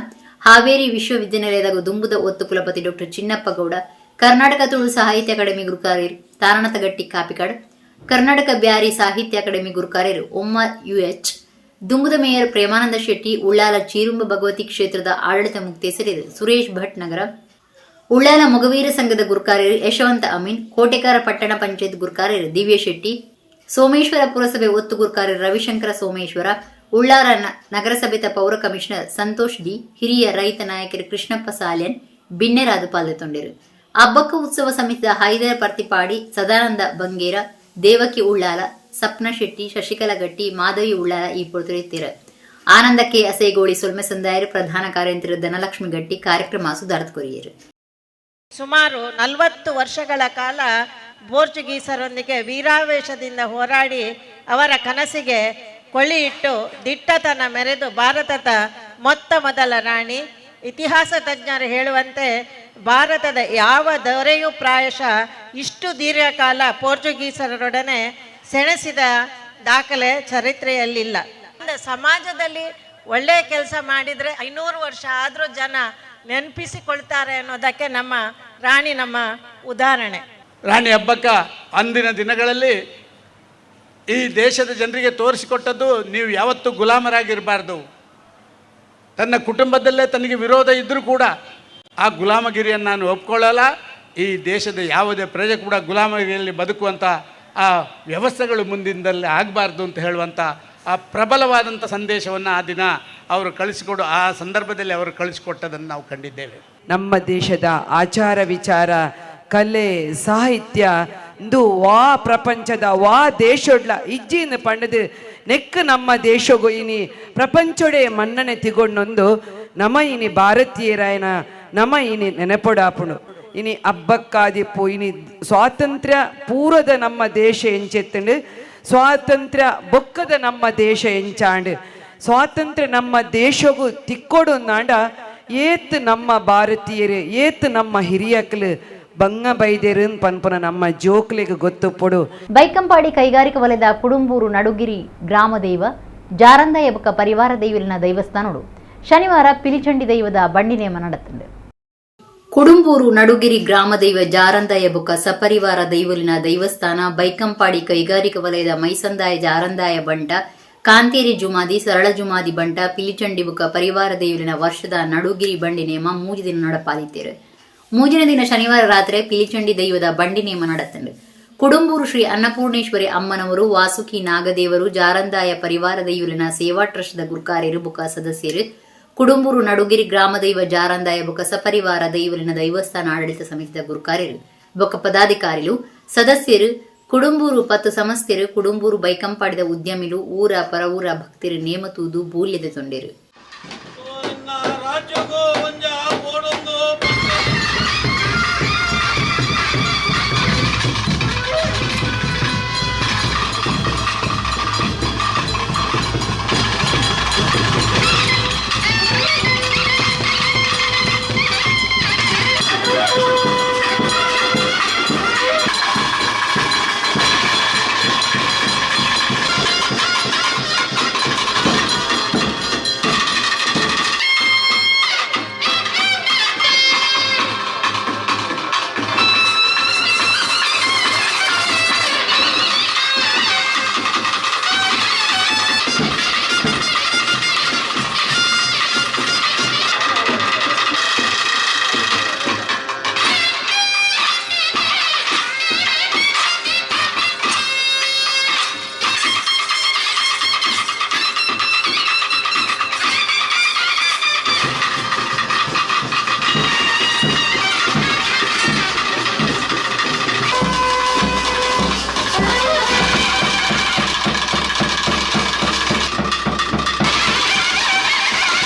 ಹಾವೇರಿ ವಿಶ್ವವಿದ್ಯಾನಿಲಯದ ದುಂಬುದ ಒತ್ತು ಕುಲಪತಿ ಡಾಕ್ಟರ್ ಚಿನ್ನಪ್ಪ ಗೌಡ, ಕರ್ನಾಟಕ ತುಳು ಸಾಹಿತ್ಯ ಅಕಾಡೆಮಿ ಗುರುಕಾರ್ಯರು ತಾರನಾಥ ಗಟ್ಟಿ ಕಾಪಿಕಾಡ್, ಕರ್ನಾಟಕ ಬ್ಯಾರಿ ಸಾಹಿತ್ಯ ಅಕಾಡೆಮಿ ಗುರುಕಾರ್ಯರು ಒಮ್ಮ ಯುಎಚ್, ದುಂಬುದ ಮೇಯರ್ ಪ್ರೇಮಾನಂದ ಶೆಟ್ಟಿ, ಉಳ್ಳಾಲ ಚೀರುಂಬ ಭಗವತಿ ಕ್ಷೇತ್ರದ ಆಡಳಿತ ಮುಕ್ತೇಸರಿರು ಸುರೇಶ್ ಭಟ್ ನಗರ, ಉಳ್ಳಾಲ ಮೊಗವೀರ ಸಂಘದ ಗುರುಕಾರ್ಯರು ಯಶವಂತ ಅಮೀನ್, ಕೋಟೆಕಾರ ಪಟ್ಟಣ ಪಂಚಾಯತ್ ಗುರುಕಾರ್ಯರು ದಿವ್ಯ ಶೆಟ್ಟಿ, ಸೋಮೇಶ್ವರ ಪುರಸಭೆ ಒತ್ತು ಗುರುಕಾರ್ಯರು ರವಿಶಂಕರ ಸೋಮೇಶ್ವರ, ಉಳ್ಳಾಲ ನಗರಸಭೆತ ಪೌರ ಕಮಿಷನರ್ ಸಂತೋಷ್ ಡಿ, ಹಿರಿಯ ರೈತ ನಾಯಕರು ಕೃಷ್ಣಪ್ಪ ಸಾಲ್ಯನ್ ಬಿನ್ನೆರಾದು ಪಾಲ್ಗೊಂಡಿರು. ಅಬ್ಬಕ್ಕ ಉತ್ಸವ ಸಮಿತಿಯ ಹೈದರ್ ಪರ್ತಿಪಾಡಿ, ಸದಾನಂದ ಬಂಗೇರ, ದೇವಕಿ ಉಳ್ಳಾಲ, ಸಪ್ನ ಶೆಟ್ಟಿ, ಶಶಿಕಲಾ ಗಟ್ಟಿ, ಮಾಧವಿ ಉಳ್ಳಾಲ ಈ ಪೊರ್ತುರಿತ್ತಿರು. ಆನಂದ ಕೆ ಅಸೈಗೋಳಿ ಸೊಲ್ಮೆ ಸಂದಾಯರು, ಪ್ರಧಾನ ಕಾರ್ಯಂತರು ಧನಲಕ್ಷ್ಮಿ ಗಟ್ಟಿ ಕಾರ್ಯಕ್ರಮ ಸುಧಾರತ್ ಕೊರಿಯರು. ಸುಮಾರು 40 ವರ್ಷಗಳ ಕಾಲ ಪೋರ್ಚುಗೀಸರೊಂದಿಗೆ ವೀರಾವೇಶದಿಂದ ಹೋರಾಡಿ ಅವರ ಕನಸಿಗೆ ಕೊಳ್ಳಿಯಿಟ್ಟು ದಿಟ್ಟತನ ಮೆರೆದು ಭಾರತದ ಮೊತ್ತ ಮೊದಲ ರಾಣಿ. ಇತಿಹಾಸ ತಜ್ಞರು ಹೇಳುವಂತೆ ಭಾರತದ ಯಾವ ದೊರೆಯೂ ಪ್ರಾಯಶಃ ಇಷ್ಟು ದೀರ್ಘಕಾಲ ಪೋರ್ಚುಗೀಸರೊಡನೆ ಸೆಣಸಿದ ದಾಖಲೆ ಚರಿತ್ರೆಯಲ್ಲಿಲ್ಲ. ಸಮಾಜದಲ್ಲಿ ಒಳ್ಳೆಯ ಕೆಲಸ ಮಾಡಿದರೆ 500 ವರ್ಷ ಆದರೂ ಜನ ನೆನಪಿಸಿಕೊಳ್ತಾರೆ ಅನ್ನೋದಕ್ಕೆ ನಮ್ಮ ರಾಣಿ ನಮ್ಮ ಉದಾಹರಣೆ. ರಾಣಿ ಅಬ್ಬಕ್ಕ ಅಂದಿನ ದಿನಗಳಲ್ಲಿ ಈ ದೇಶದ ಜನರಿಗೆ ತೋರಿಸಿಕೊಟ್ಟದ್ದು, ನೀವು ಯಾವತ್ತೂ ಗುಲಾಮರಾಗಿರಬಾರ್ದು. ತನ್ನ ಕುಟುಂಬದಲ್ಲೇ ತನಗೆ ವಿರೋಧ ಇದ್ದರೂ ಕೂಡ ಆ ಗುಲಾಮಗಿರಿಯನ್ನು ನಾನು ಒಪ್ಕೊಳ್ಳಲ್ಲ, ಈ ದೇಶದ ಯಾವುದೇ ಪ್ರಜೆ ಕೂಡ ಗುಲಾಮಗಿರಿಯಲ್ಲಿ ಬದುಕುವಂಥ ಆ ವ್ಯವಸ್ಥೆಗಳು ಮುಂದಿನದಲ್ಲಿ ಆಗಬಾರ್ದು ಅಂತ ಹೇಳುವಂಥ ಆ ಪ್ರಬಲವಾದಂಥ ಸಂದೇಶವನ್ನು ಆ ದಿನ ಅವರು ಕಳಿಸಿಕೊಡು, ಆ ಸಂದರ್ಭದಲ್ಲಿ ಅವರು ಕಳಿಸಿಕೊಟ್ಟದನ್ನು ನಾವು ಕಂಡಿದ್ದೇವೆ. ನಮ್ಮ ದೇಶದ ಆಚಾರ ವಿಚಾರ, ಕಲೆ, ಸಾಹಿತ್ಯ ಇಂದು ವಾ ಪ್ರಪಂಚದ ವಾ ದೇಶೊಡ್ಲ ಇಜ್ಜಿನ ಪಂಡದು ನೆಕ್ ನಮ್ಮ ದೇಶಗು ಇನಿ ಪ್ರಪಂಚೊಡೆ ಮನ್ನಣೆ ತಿಗೊಂಡೊಂದು ನಮ ಇನಿ ಭಾರತೀಯರಾಯನ ನಮ ಇನಿ ನೆನಪೊಡಾಪುಣು. ಇನಿ ಅಬ್ಬಕ್ಕಾದಿಪ್ಪು ಇನಿ ಸ್ವಾತಂತ್ರ್ಯ ಪೂರ್ವದ ನಮ್ಮ ದೇಶ ಎಂಚೆತ್ತಂಡು, ಸ್ವಾತಂತ್ರ್ಯ ಬೊಕ್ಕದ ನಮ್ಮ ದೇಶ ಎಂಚಾಂಡು, ಸ್ವಾತಂತ್ರ್ಯ ನಮ್ಮ ದೇಶಗು ತಿಕ್ಕೊಡು ನಾಂಡ ಏತ್ ನಮ್ಮ ಭಾರತೀಯರು ಏತ್ ನಮ್ಮ ಹಿರಿಯಕ್ಲು ಬಂಗ ಬೈದೇರು ಪನ್ಪುನ ನಮ್ಮ ಜೋಕ್ಲಿಗೆ ಗೊತ್ತು ಪೊಡು. ಬೈಕಂಪಾಡಿ ಕೈಗಾರಿಕಾ ವಲಯದ ಕುಡುಂಬೂರು ನಡುಗಿರಿ ಗ್ರಾಮದೇವ ಜಾರಂದಾಯ ಬೊಕ್ಕ ಪರಿವಾರ ದೈವಲಿನ ದೈವಸ್ಥಾನಡು ಶನಿವಾರ ಪಿಲಿಚಂಡಿ ದೈವದ ಬಂಡಿ ನೇಮ ನಡತುಂಡು. ಕುಡುಂಬೂರು ನಡುಗಿರಿ ಗ್ರಾಮ ದೈವ ಜಾರಂದಾಯ ಬೊಕ್ಕ ಸಪರಿವಾರ ದೈವಲಿನ ದೈವಸ್ಥಾನ ಬೈಕಂಪಾಡಿ ಕೈಗಾರಿಕಾ ವಲಯದ ಮೈಸಂದಾಯ ಜಾರಂದಾಯ ಬಂಟ ಕಾಂತೇರಿ ಜುಮಾದಿ ಸರಳ ಜುಮಾದಿ ಬಂಟ ಪಿಲಿಚಂಡಿ ಬೊಕ್ಕ ಪರಿವಾರ ದೈವಲಿನ ವರ್ಷದ ನಡುಗಿರಿ ಬಂಡಿ ನೇಮ ಮೂಜಿ ದಿನ ನಡಪಾದಿತ್ತೇರು. ಮೂಜಿನ ದಿನ ಶನಿವಾರ ರಾತ್ರಿ ಪಿಲಿಚಂಡಿ ದೈವದ ಬಂಡಿ ನೇಮ ನಡತಂಡು. ಕುಡುಂಬೂರು ಶ್ರೀ ಅನ್ನಪೂರ್ಣೇಶ್ವರಿ ಅಮ್ಮನವರು ವಾಸುಕಿ ನಾಗದೇವರು ಜಾರಂದಾಯ ಪರಿವಾರ ದೈವಲಿನ ಸೇವಾ ಟ್ರಸ್ಟ್ದ ಗುರ್ಕಾರ್ಯರು ಬೊಕ್ಕ ಸದಸ್ಯರು ಕುಡುಂಬೂರು ನಡುಗಿರಿ ಗ್ರಾಮ ದೈವ ಜಾರಂದಾಯ ಬೊಕ್ಕ ಸಪರಿವಾರ ದೈವಲಿನ ದೈವಸ್ಥಾನ ಆಡಳಿತ ಸಮಿತಿದ ಗುರುಕಾರ್ಯರು ಬೊಕ್ಕ ಪದಾಧಿಕಾರಿಲು ಸದಸ್ಯರು ಕುಡುಂಬೂರು ಪತ್ತು ಸಮಸ್ಯರು ಕುಡುಂಬೂರು ಬೈಕಂಪಾಡಿದ ಉದ್ಯಮಿಲು ಊರ ಪರವೂರ ಭಕ್ತರು ನೇಮತೂದು ಬೂಲ್ಯದ ತೊಂಡೇರು.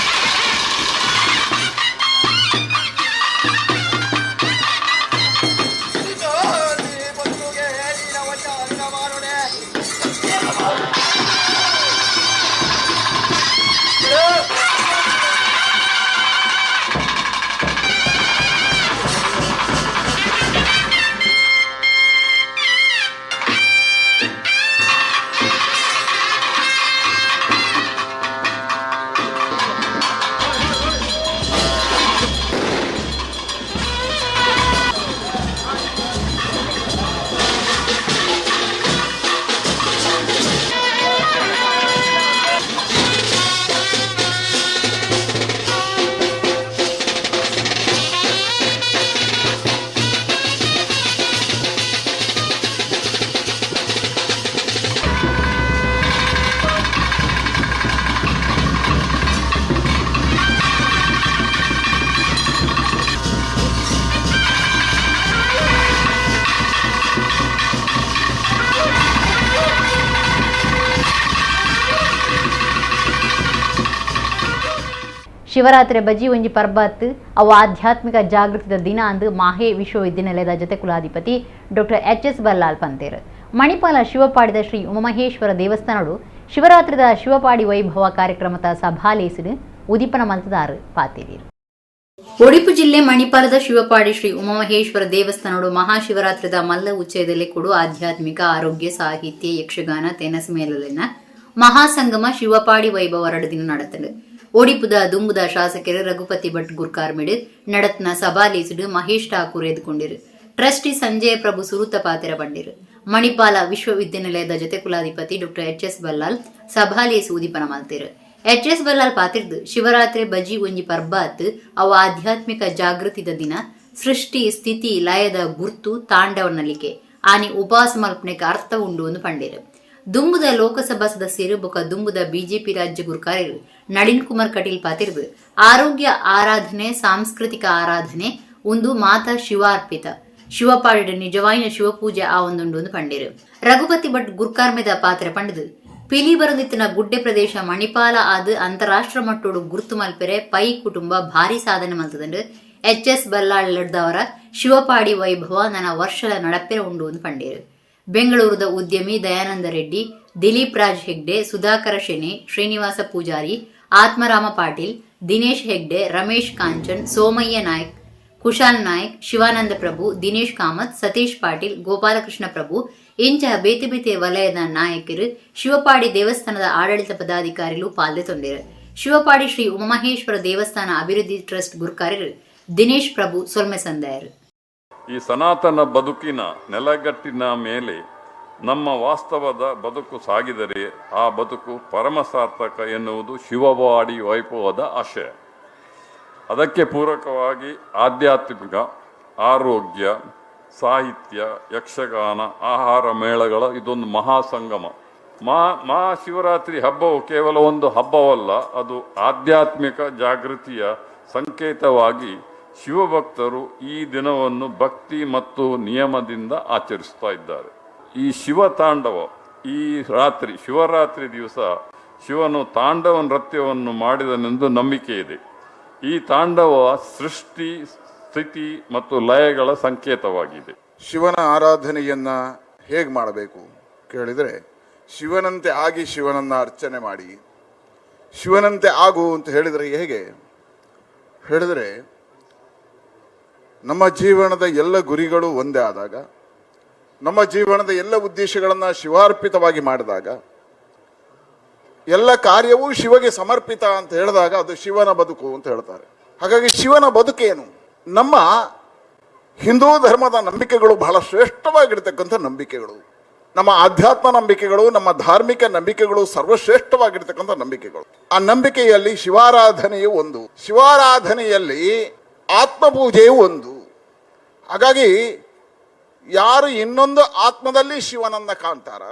ಶಿವರಾತ್ರಿ ಬಜಿ ಒಂಜಿ ಪರ್ಬತ್ ಅವು ಆಧ್ಯಾತ್ಮಿಕ ಜಾಗೃತಿದ ದಿನ ಅಂದು ಮಾಹೆ ವಿಶ್ವವಿದ್ಯಾನಿಲಯದ ಜೊತೆ ಕುಲಾಧಿಪತಿ ಡಾಕ್ಟರ್ ಎಚ್ ಎಸ್ ಬಲ್ಲಾಲ್ ಪಂತೇರ್. ಮಣಿಪಾಲ ಶಿವಪಾಡಿದ ಶ್ರೀ ಉಮಾಮಹೇಶ್ವರ ದೇವಸ್ಥಾನಡು ಶಿವರಾತ್ರಿದ ಶಿವಪಾಡಿ ವೈಭವ ಕಾರ್ಯಕ್ರಮದ ಸಭಾಲೇಸಿಡು ಉದೀಪನ ಮಲ್ತದಾರು ಪಾತೇರಿರು. ಒಡಿಪು ಜಿಲ್ಲೆ ಮಣಿಪಾಲದ ಶಿವಪಾಡಿ ಶ್ರೀ ಉಮಾಮಹೇಶ್ವರ ದೇವಸ್ಥಾನಡು ಮಹಾಶಿವರಾತ್ರಿದ ಮಲ್ಲ ಉಚ್ಚಯದಲ್ಲಿ ಕೊಡು ಆಧ್ಯಾತ್ಮಿಕ ಆರೋಗ್ಯ ಸಾಹಿತ್ಯ ಯಕ್ಷಗಾನ ತೆನಸು ಮೇಲಲಿನ ಮಹಾಸಂಗಮ ಶಿವಪಾಡಿ ವೈಭವ ಎರಡು ದಿನ ನಡೆತಂಡು. ಒಡಿಪುದ ದುಂಬುದ ಶಾಸಕರು ರಘುಪತಿ ಭಟ್ ಗುರ್ಕಾರ್ಮಿಡು ನಡತ್ನ ಸಭಾಲೇಸಿಡು ಮಹೇಶ್ ಠಾಕೂರ್ ಎದ್ಕೊಂಡಿರು. ಟ್ರಸ್ಟಿ ಸಂಜಯ ಪ್ರಭು ಸುರುತ ಪಾತಿರ ಬಂಡಿರು. ಮಣಿಪಾಲ ವಿಶ್ವವಿದ್ಯಾನಿಲಯದ ಜೊತೆ ಕುಲಾಧಿಪತಿ ಡಾಕ್ಟರ್ ಎಚ್ ಎಸ್ ಬಲ್ಲಾಲ್ ಸಭಾಲೇಸು ಉದೀಪನ ಮಲ್ತಿರು. ಎಚ್ ಎಸ್ ಬಲ್ಲಾಲ್ ಪಾತಿರ್ದು ಶಿವರಾತ್ರಿ ಬಜಿ ಒಂಜಿ ಪರ್ಬಾತ್ ಅವ ಆಧ್ಯಾತ್ಮಿಕ ಜಾಗೃತಿದ ದಿನ ಸೃಷ್ಟಿ ಸ್ಥಿತಿ ಲಯದ ಗುರ್ತು ತಾಂಡವ ನಲಿಕೆ ಆನಿ ಉಪವಾಸ ಮಲ್ಪನೆಗೆ ಅರ್ಥ ಉಂಡು ಎಂದು ಪಂಡೇರು. ದುಂಬುದ ಲೋಕಸಭಾ ಸದಸ್ಯರು ಬೊಕ ದುಂಬುದ ಬಿಜೆಪಿ ರಾಜ್ಯ ಗುರುಕಾರ್ಯರು ನಳಿನ್ ಕುಮಾರ್ ಕಟೀಲ್ ಪಾತಿರ್ದು ಆರೋಗ್ಯ ಆರಾಧನೆ ಸಾಂಸ್ಕೃತಿಕ ಆರಾಧನೆ ಒಂದು ಮಾತಾ ಶಿವಾರ್ಪಿತ ಶಿವಪಾಡಿಡು ನಿಜವಾಯಿನ ಶಿವಪೂಜೆ ಆ ಒಂದುಂಡು ಒಂದು ಪಂಡೇರು. ರಘುಪತಿ ಭಟ್ ಗುರ್ಕಾರ್ಮೆದ ಪಾತ್ರ ಪಂಡದು ಪಿಲಿ ಬರದಿತ್ತಿನ ಗುಡ್ಡೆ ಪ್ರದೇಶ ಮಣಿಪಾಲ ಆದ್ ಅಂತಾರಾಷ್ಟ್ರ ಮಟ್ಟೋಡು ಗುರ್ತು ಮಲ್ಪೆರೆ ಪೈ ಕುಟುಂಬ ಭಾರಿ ಸಾಧನೆ ಮಲ್ತದಂಡು ಎಚ್ ಎಸ್ ಬಲ್ಲಾಳ್ ಲಡ್ದವರ ಶಿವಪಾಡಿ ವೈಭವ ನನ್ನ ವರ್ಷದ ನಡಪೆರೆ ಉಂಡು ಒಂದು ಪಂಡೇರು. ಬೆಂಗಳೂರದ ಉದ್ಯಮಿ ದಯಾನಂದ ರೆಡ್ಡಿ, ದಿಲೀಪ್ ರಾಜ್ ಹೆಗ್ಡೆ, ಸುಧಾಕರ ಶೆಣೆ, ಶ್ರೀನಿವಾಸ ಪೂಜಾರಿ, ಆತ್ಮರಾಮ ಪಾಟೀಲ್, ದಿನೇಶ್ ಹೆಗ್ಡೆ, ರಮೇಶ್ ಕಾಂಚನ್, ಸೋಮಯ್ಯ ನಾಯ್ಕ್, ಕುಶಾಲ್ ನಾಯ್ಕ್, ಶಿವಾನಂದ ಪ್ರಭು, ದಿನೇಶ್ ಕಾಮತ್, ಸತೀಶ್ ಪಾಟೀಲ್, ಗೋಪಾಲಕೃಷ್ಣ ಪ್ರಭು, ಇಂಚ ಬೇತೆ ಬೇತೆ ವಲಯದ ನಾಯಕರು ಶಿವಪಾಡಿ ದೇವಸ್ಥಾನದ ಆಡಳಿತ ಪದಾಧಿಕಾರಿಗಳು ಪಾಲ್ಗೊಂಡಿರು. ಶಿವಪಾಡಿ ಶ್ರೀ ಉಮಾಮಹೇಶ್ವರ ದೇವಸ್ಥಾನ ಅಭಿವೃದ್ಧಿ ಟ್ರಸ್ಟ್ ಗುರುಕಾರರು ದಿನೇಶ್ ಪ್ರಭು ಸೊಲ್ಮೆ ಸಂದಾಯರು. ಈ ಸನಾತನ ಬದುಕಿನ ನೆಲಗಟ್ಟಿನ ಮೇಲೆ ನಮ್ಮ ವಾಸ್ತವದ ಬದುಕು ಸಾಗಿದರೆ ಆ ಬದುಕು ಪರಮ ಸಾರ್ಥಕ ಎನ್ನುವುದು ಶಿವಪಾಡಿ ವೈಭವದ ಆಶಯ. ಅದಕ್ಕೆ ಪೂರಕವಾಗಿ ಆಧ್ಯಾತ್ಮಿಕ, ಆರೋಗ್ಯ, ಸಾಹಿತ್ಯ, ಯಕ್ಷಗಾನ, ಆಹಾರ ಮೇಳಗಳ ಇದೊಂದು ಮಹಾಸಂಗಮ. ಮಹಾಶಿವರಾತ್ರಿ ಹಬ್ಬವು ಕೇವಲ ಒಂದು ಹಬ್ಬವಲ್ಲ, ಅದು ಆಧ್ಯಾತ್ಮಿಕ ಜಾಗೃತಿಯ ಸಂಕೇತವಾಗಿ ಶಿವಭಕ್ತರು ಈ ದಿನವನ್ನು ಭಕ್ತಿ ಮತ್ತು ನಿಯಮದಿಂದ ಆಚರಿಸ್ತಾ ಇದ್ದಾರೆ. ಈ ಶಿವ ತಾಂಡವ, ಈ ರಾತ್ರಿ ಶಿವರಾತ್ರಿ ದಿವಸ ಶಿವನು ತಾಂಡವ ನೃತ್ಯವನ್ನು ಮಾಡಿದನೆಂದು ನಂಬಿಕೆ ಇದೆ. ಈ ತಾಂಡವ ಸೃಷ್ಟಿ, ಸ್ಥಿತಿ ಮತ್ತು ಲಯಗಳ ಸಂಕೇತವಾಗಿದೆ. ಶಿವನ ಆರಾಧನೆಯನ್ನು ಹೇಗೆ ಮಾಡಬೇಕು ಕೇಳಿದರೆ, ಶಿವನಂತೆ ಆಗಿ ಶಿವನನ್ನು ಅರ್ಚನೆ ಮಾಡಿ, ಶಿವನಂತೆ ಆಗು ಅಂತ ಹೇಳಿದರೆ ಹೇಗೆ ಹೇಳಿದರೆ, ನಮ್ಮ ಜೀವನದ ಎಲ್ಲ ಗುರಿಗಳು ಒಂದೇ ಆದಾಗ, ನಮ್ಮ ಜೀವನದ ಎಲ್ಲ ಉದ್ದೇಶಗಳನ್ನು ಶಿವಾರ್ಪಿತವಾಗಿ ಮಾಡಿದಾಗ, ಎಲ್ಲ ಕಾರ್ಯವೂ ಶಿವಗೆ ಸಮರ್ಪಿತ ಅಂತ ಹೇಳಿದಾಗ ಅದು ಶಿವನ ಬದುಕು ಅಂತ ಹೇಳ್ತಾರೆ. ಹಾಗಾಗಿ ಶಿವನ ಬದುಕೇನು? ನಮ್ಮ ಹಿಂದೂ ಧರ್ಮದ ನಂಬಿಕೆಗಳು ಬಹಳ ಶ್ರೇಷ್ಠವಾಗಿರ್ತಕ್ಕಂಥ ನಂಬಿಕೆಗಳು, ನಮ್ಮ ಆಧ್ಯಾತ್ಮ ನಂಬಿಕೆಗಳು, ನಮ್ಮ ಧಾರ್ಮಿಕ ನಂಬಿಕೆಗಳು ಸರ್ವಶ್ರೇಷ್ಠವಾಗಿರ್ತಕ್ಕಂಥ ನಂಬಿಕೆಗಳು. ಆ ನಂಬಿಕೆಯಲ್ಲಿ ಶಿವಾರಾಧನೆಯು ಒಂದು, ಶಿವಾರಾಧನೆಯಲ್ಲಿ ಆತ್ಮಪೂಜೆಯು ಒಂದು. ಹಾಗಾಗಿ ಯಾರು ಇನ್ನೊಂದು ಆತ್ಮದಲ್ಲಿ ಶಿವನನ್ನು ಕಾಣ್ತಾರ,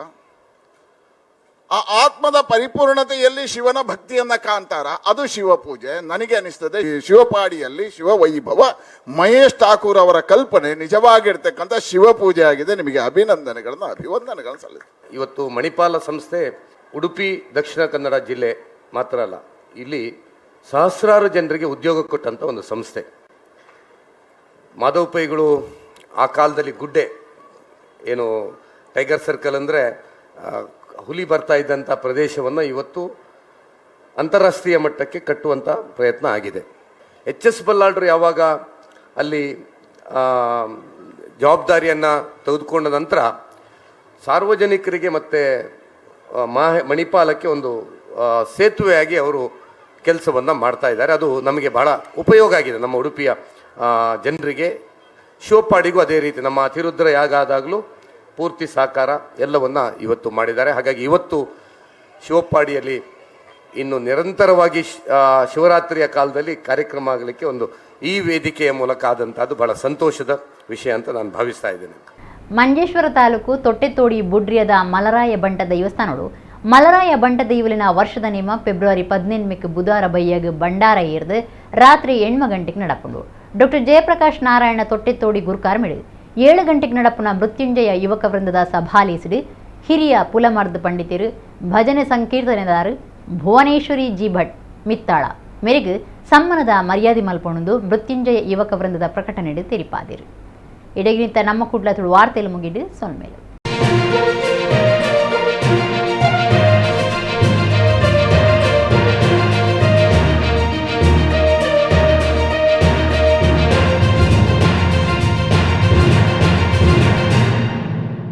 ಆ ಆತ್ಮದ ಪರಿಪೂರ್ಣತೆಯಲ್ಲಿ ಶಿವನ ಭಕ್ತಿಯನ್ನು ಕಾಣ್ತಾರ, ಅದು ಶಿವಪೂಜೆ. ನನಗೆ ಅನಿಸ್ತದೆ ಶಿವಪಾಡಿಯಲ್ಲಿ ಶಿವವೈಭವ ಮಹೇಶ್ ಠಾಕೂರ್ ಅವರ ಕಲ್ಪನೆ ನಿಜವಾಗಿರ್ತಕ್ಕಂಥ ಶಿವಪೂಜೆ ಆಗಿದೆ. ನಿಮಗೆ ಅಭಿನಂದನೆಗಳನ್ನು, ಅಭಿವಂದನೆಗಳನ್ನು ಸಲ್ಲಿಸ್ತೇನೆ. ಇವತ್ತು ಮಣಿಪಾಲ ಸಂಸ್ಥೆ ಉಡುಪಿ ದಕ್ಷಿಣ ಕನ್ನಡ ಜಿಲ್ಲೆ ಮಾತ್ರ ಅಲ್ಲ, ಇಲ್ಲಿ ಸಹಸ್ರಾರು ಜನರಿಗೆ ಉದ್ಯೋಗ ಕೊಟ್ಟಂಥ ಒಂದು ಸಂಸ್ಥೆ. ಮಾಧವ ಪೈಗಳು ಆ ಕಾಲದಲ್ಲಿ ಗುಡ್ಡೆ ಏನು ಟೈಗರ್ ಸರ್ಕಲ್ ಅಂದರೆ ಹುಲಿ ಬರ್ತಾ ಇದ್ದಂಥ ಪ್ರದೇಶವನ್ನು ಇವತ್ತು ಅಂತಾರಾಷ್ಟ್ರೀಯ ಮಟ್ಟಕ್ಕೆ ಕಟ್ಟುವಂಥ ಪ್ರಯತ್ನ ಆಗಿದೆ. ಎಚ್ ಎಸ್ ಬಲ್ಲಾಳರು ಯಾವಾಗ ಅಲ್ಲಿ ಜವಾಬ್ದಾರಿಯನ್ನು ತೆಗೆದುಕೊಂಡ ನಂತರ ಸಾರ್ವಜನಿಕರಿಗೆ ಮತ್ತು ಮಣಿಪಾಲಕ್ಕೆ ಒಂದು ಸೇತುವೆಯಾಗಿ ಅವರು ಕೆಲಸವನ್ನು ಮಾಡ್ತಾ ಇದ್ದಾರೆ. ಅದು ನಮಗೆ ಬಹಳ ಉಪಯೋಗ ಆಗಿದೆ ನಮ್ಮ ಉಡುಪಿಯ ಜನರಿಗೆ. ಶಿವಪಾಡಿಗೂ ಅದೇ ರೀತಿ ನಮ್ಮ ಅತಿರುದ್ರ ಯಾಗ ಆದಾಗಲೂ ಪೂರ್ತಿ ಸಹಕಾರ ಎಲ್ಲವನ್ನು ಇವತ್ತು ಮಾಡಿದ್ದಾರೆ. ಹಾಗಾಗಿ ಇವತ್ತು ಶಿವಪಾಡಿಯಲ್ಲಿ ಇನ್ನು ನಿರಂತರವಾಗಿ ಶಿವರಾತ್ರಿಯ ಕಾಲದಲ್ಲಿ ಕಾರ್ಯಕ್ರಮ ಆಗಲಿಕ್ಕೆ ಒಂದು ಈ ವೇದಿಕೆಯ ಮೂಲಕ ಆದಂಥದ್ದು ಬಹಳ ಸಂತೋಷದ ವಿಷಯ ಅಂತ ನಾನು ಭಾವಿಸ್ತಾ ಇದ್ದೇನೆ. ಮಂಜೇಶ್ವರ ತಾಲೂಕು ತೊಟ್ಟೆತೋಡಿ ಬುಡ್ರಿಯದ ಮಲರಾಯ ಬಂಟ ದೇವಸ್ಥಾನಗಳು ಮಲರಾಯ ಬಂಟ ದೈವಲಿನ ವರ್ಷದ ನೇಮ ಫೆಬ್ರವರಿ 18 ಬುಧವಾರ ಬೈಯಾಗ ಭಂಡಾರ ಏರ್ದು ರಾತ್ರಿ 8 ಗಂಟೆಗೆ ನಡಪುಂಡು. ಡಾಕ್ಟರ್ ಜಯಪ್ರಕಾಶ್ ನಾರಾಯಣ ತೊಟ್ಟೆತೋಡಿ ಗುರುಕಾರ್ ಮಿಡು 7 ಗಂಟೆಗೆ ನಡಪುನ ಮೃತ್ಯುಂಜಯ ಯುವಕ ವೃಂದದ ಸಭಾಲೇಸಿಡು ಹಿರಿಯ ಪುಲಮರ್ದ ಪಂಡಿತರು ಭಜನೆ ಸಂಕೀರ್ತನೆದಾರು ಭುವನೇಶ್ವರಿ ಜಿ ಭಟ್ ಮಿತ್ತಾಳ ಮೇರೆಗೆ ಸಮ್ಮನದ ಮರ್ಯಾದೆ ಮಲ್ಪೊಂಡು ಮೃತ್ಯುಂಜಯ ಯುವಕ ವೃಂದದ ಪ್ರಕಟಣೆ ತೆರಿಪಾದಿರು. ಇಡಗಿನಿಂತ ನಮ್ಮ ಕುಡ್ಲ ತುಳು ವಾರ್ತೆಯಲ್ಲಿ ಮುಗಿಡು ಸೊನ್ಮೇಲೆ.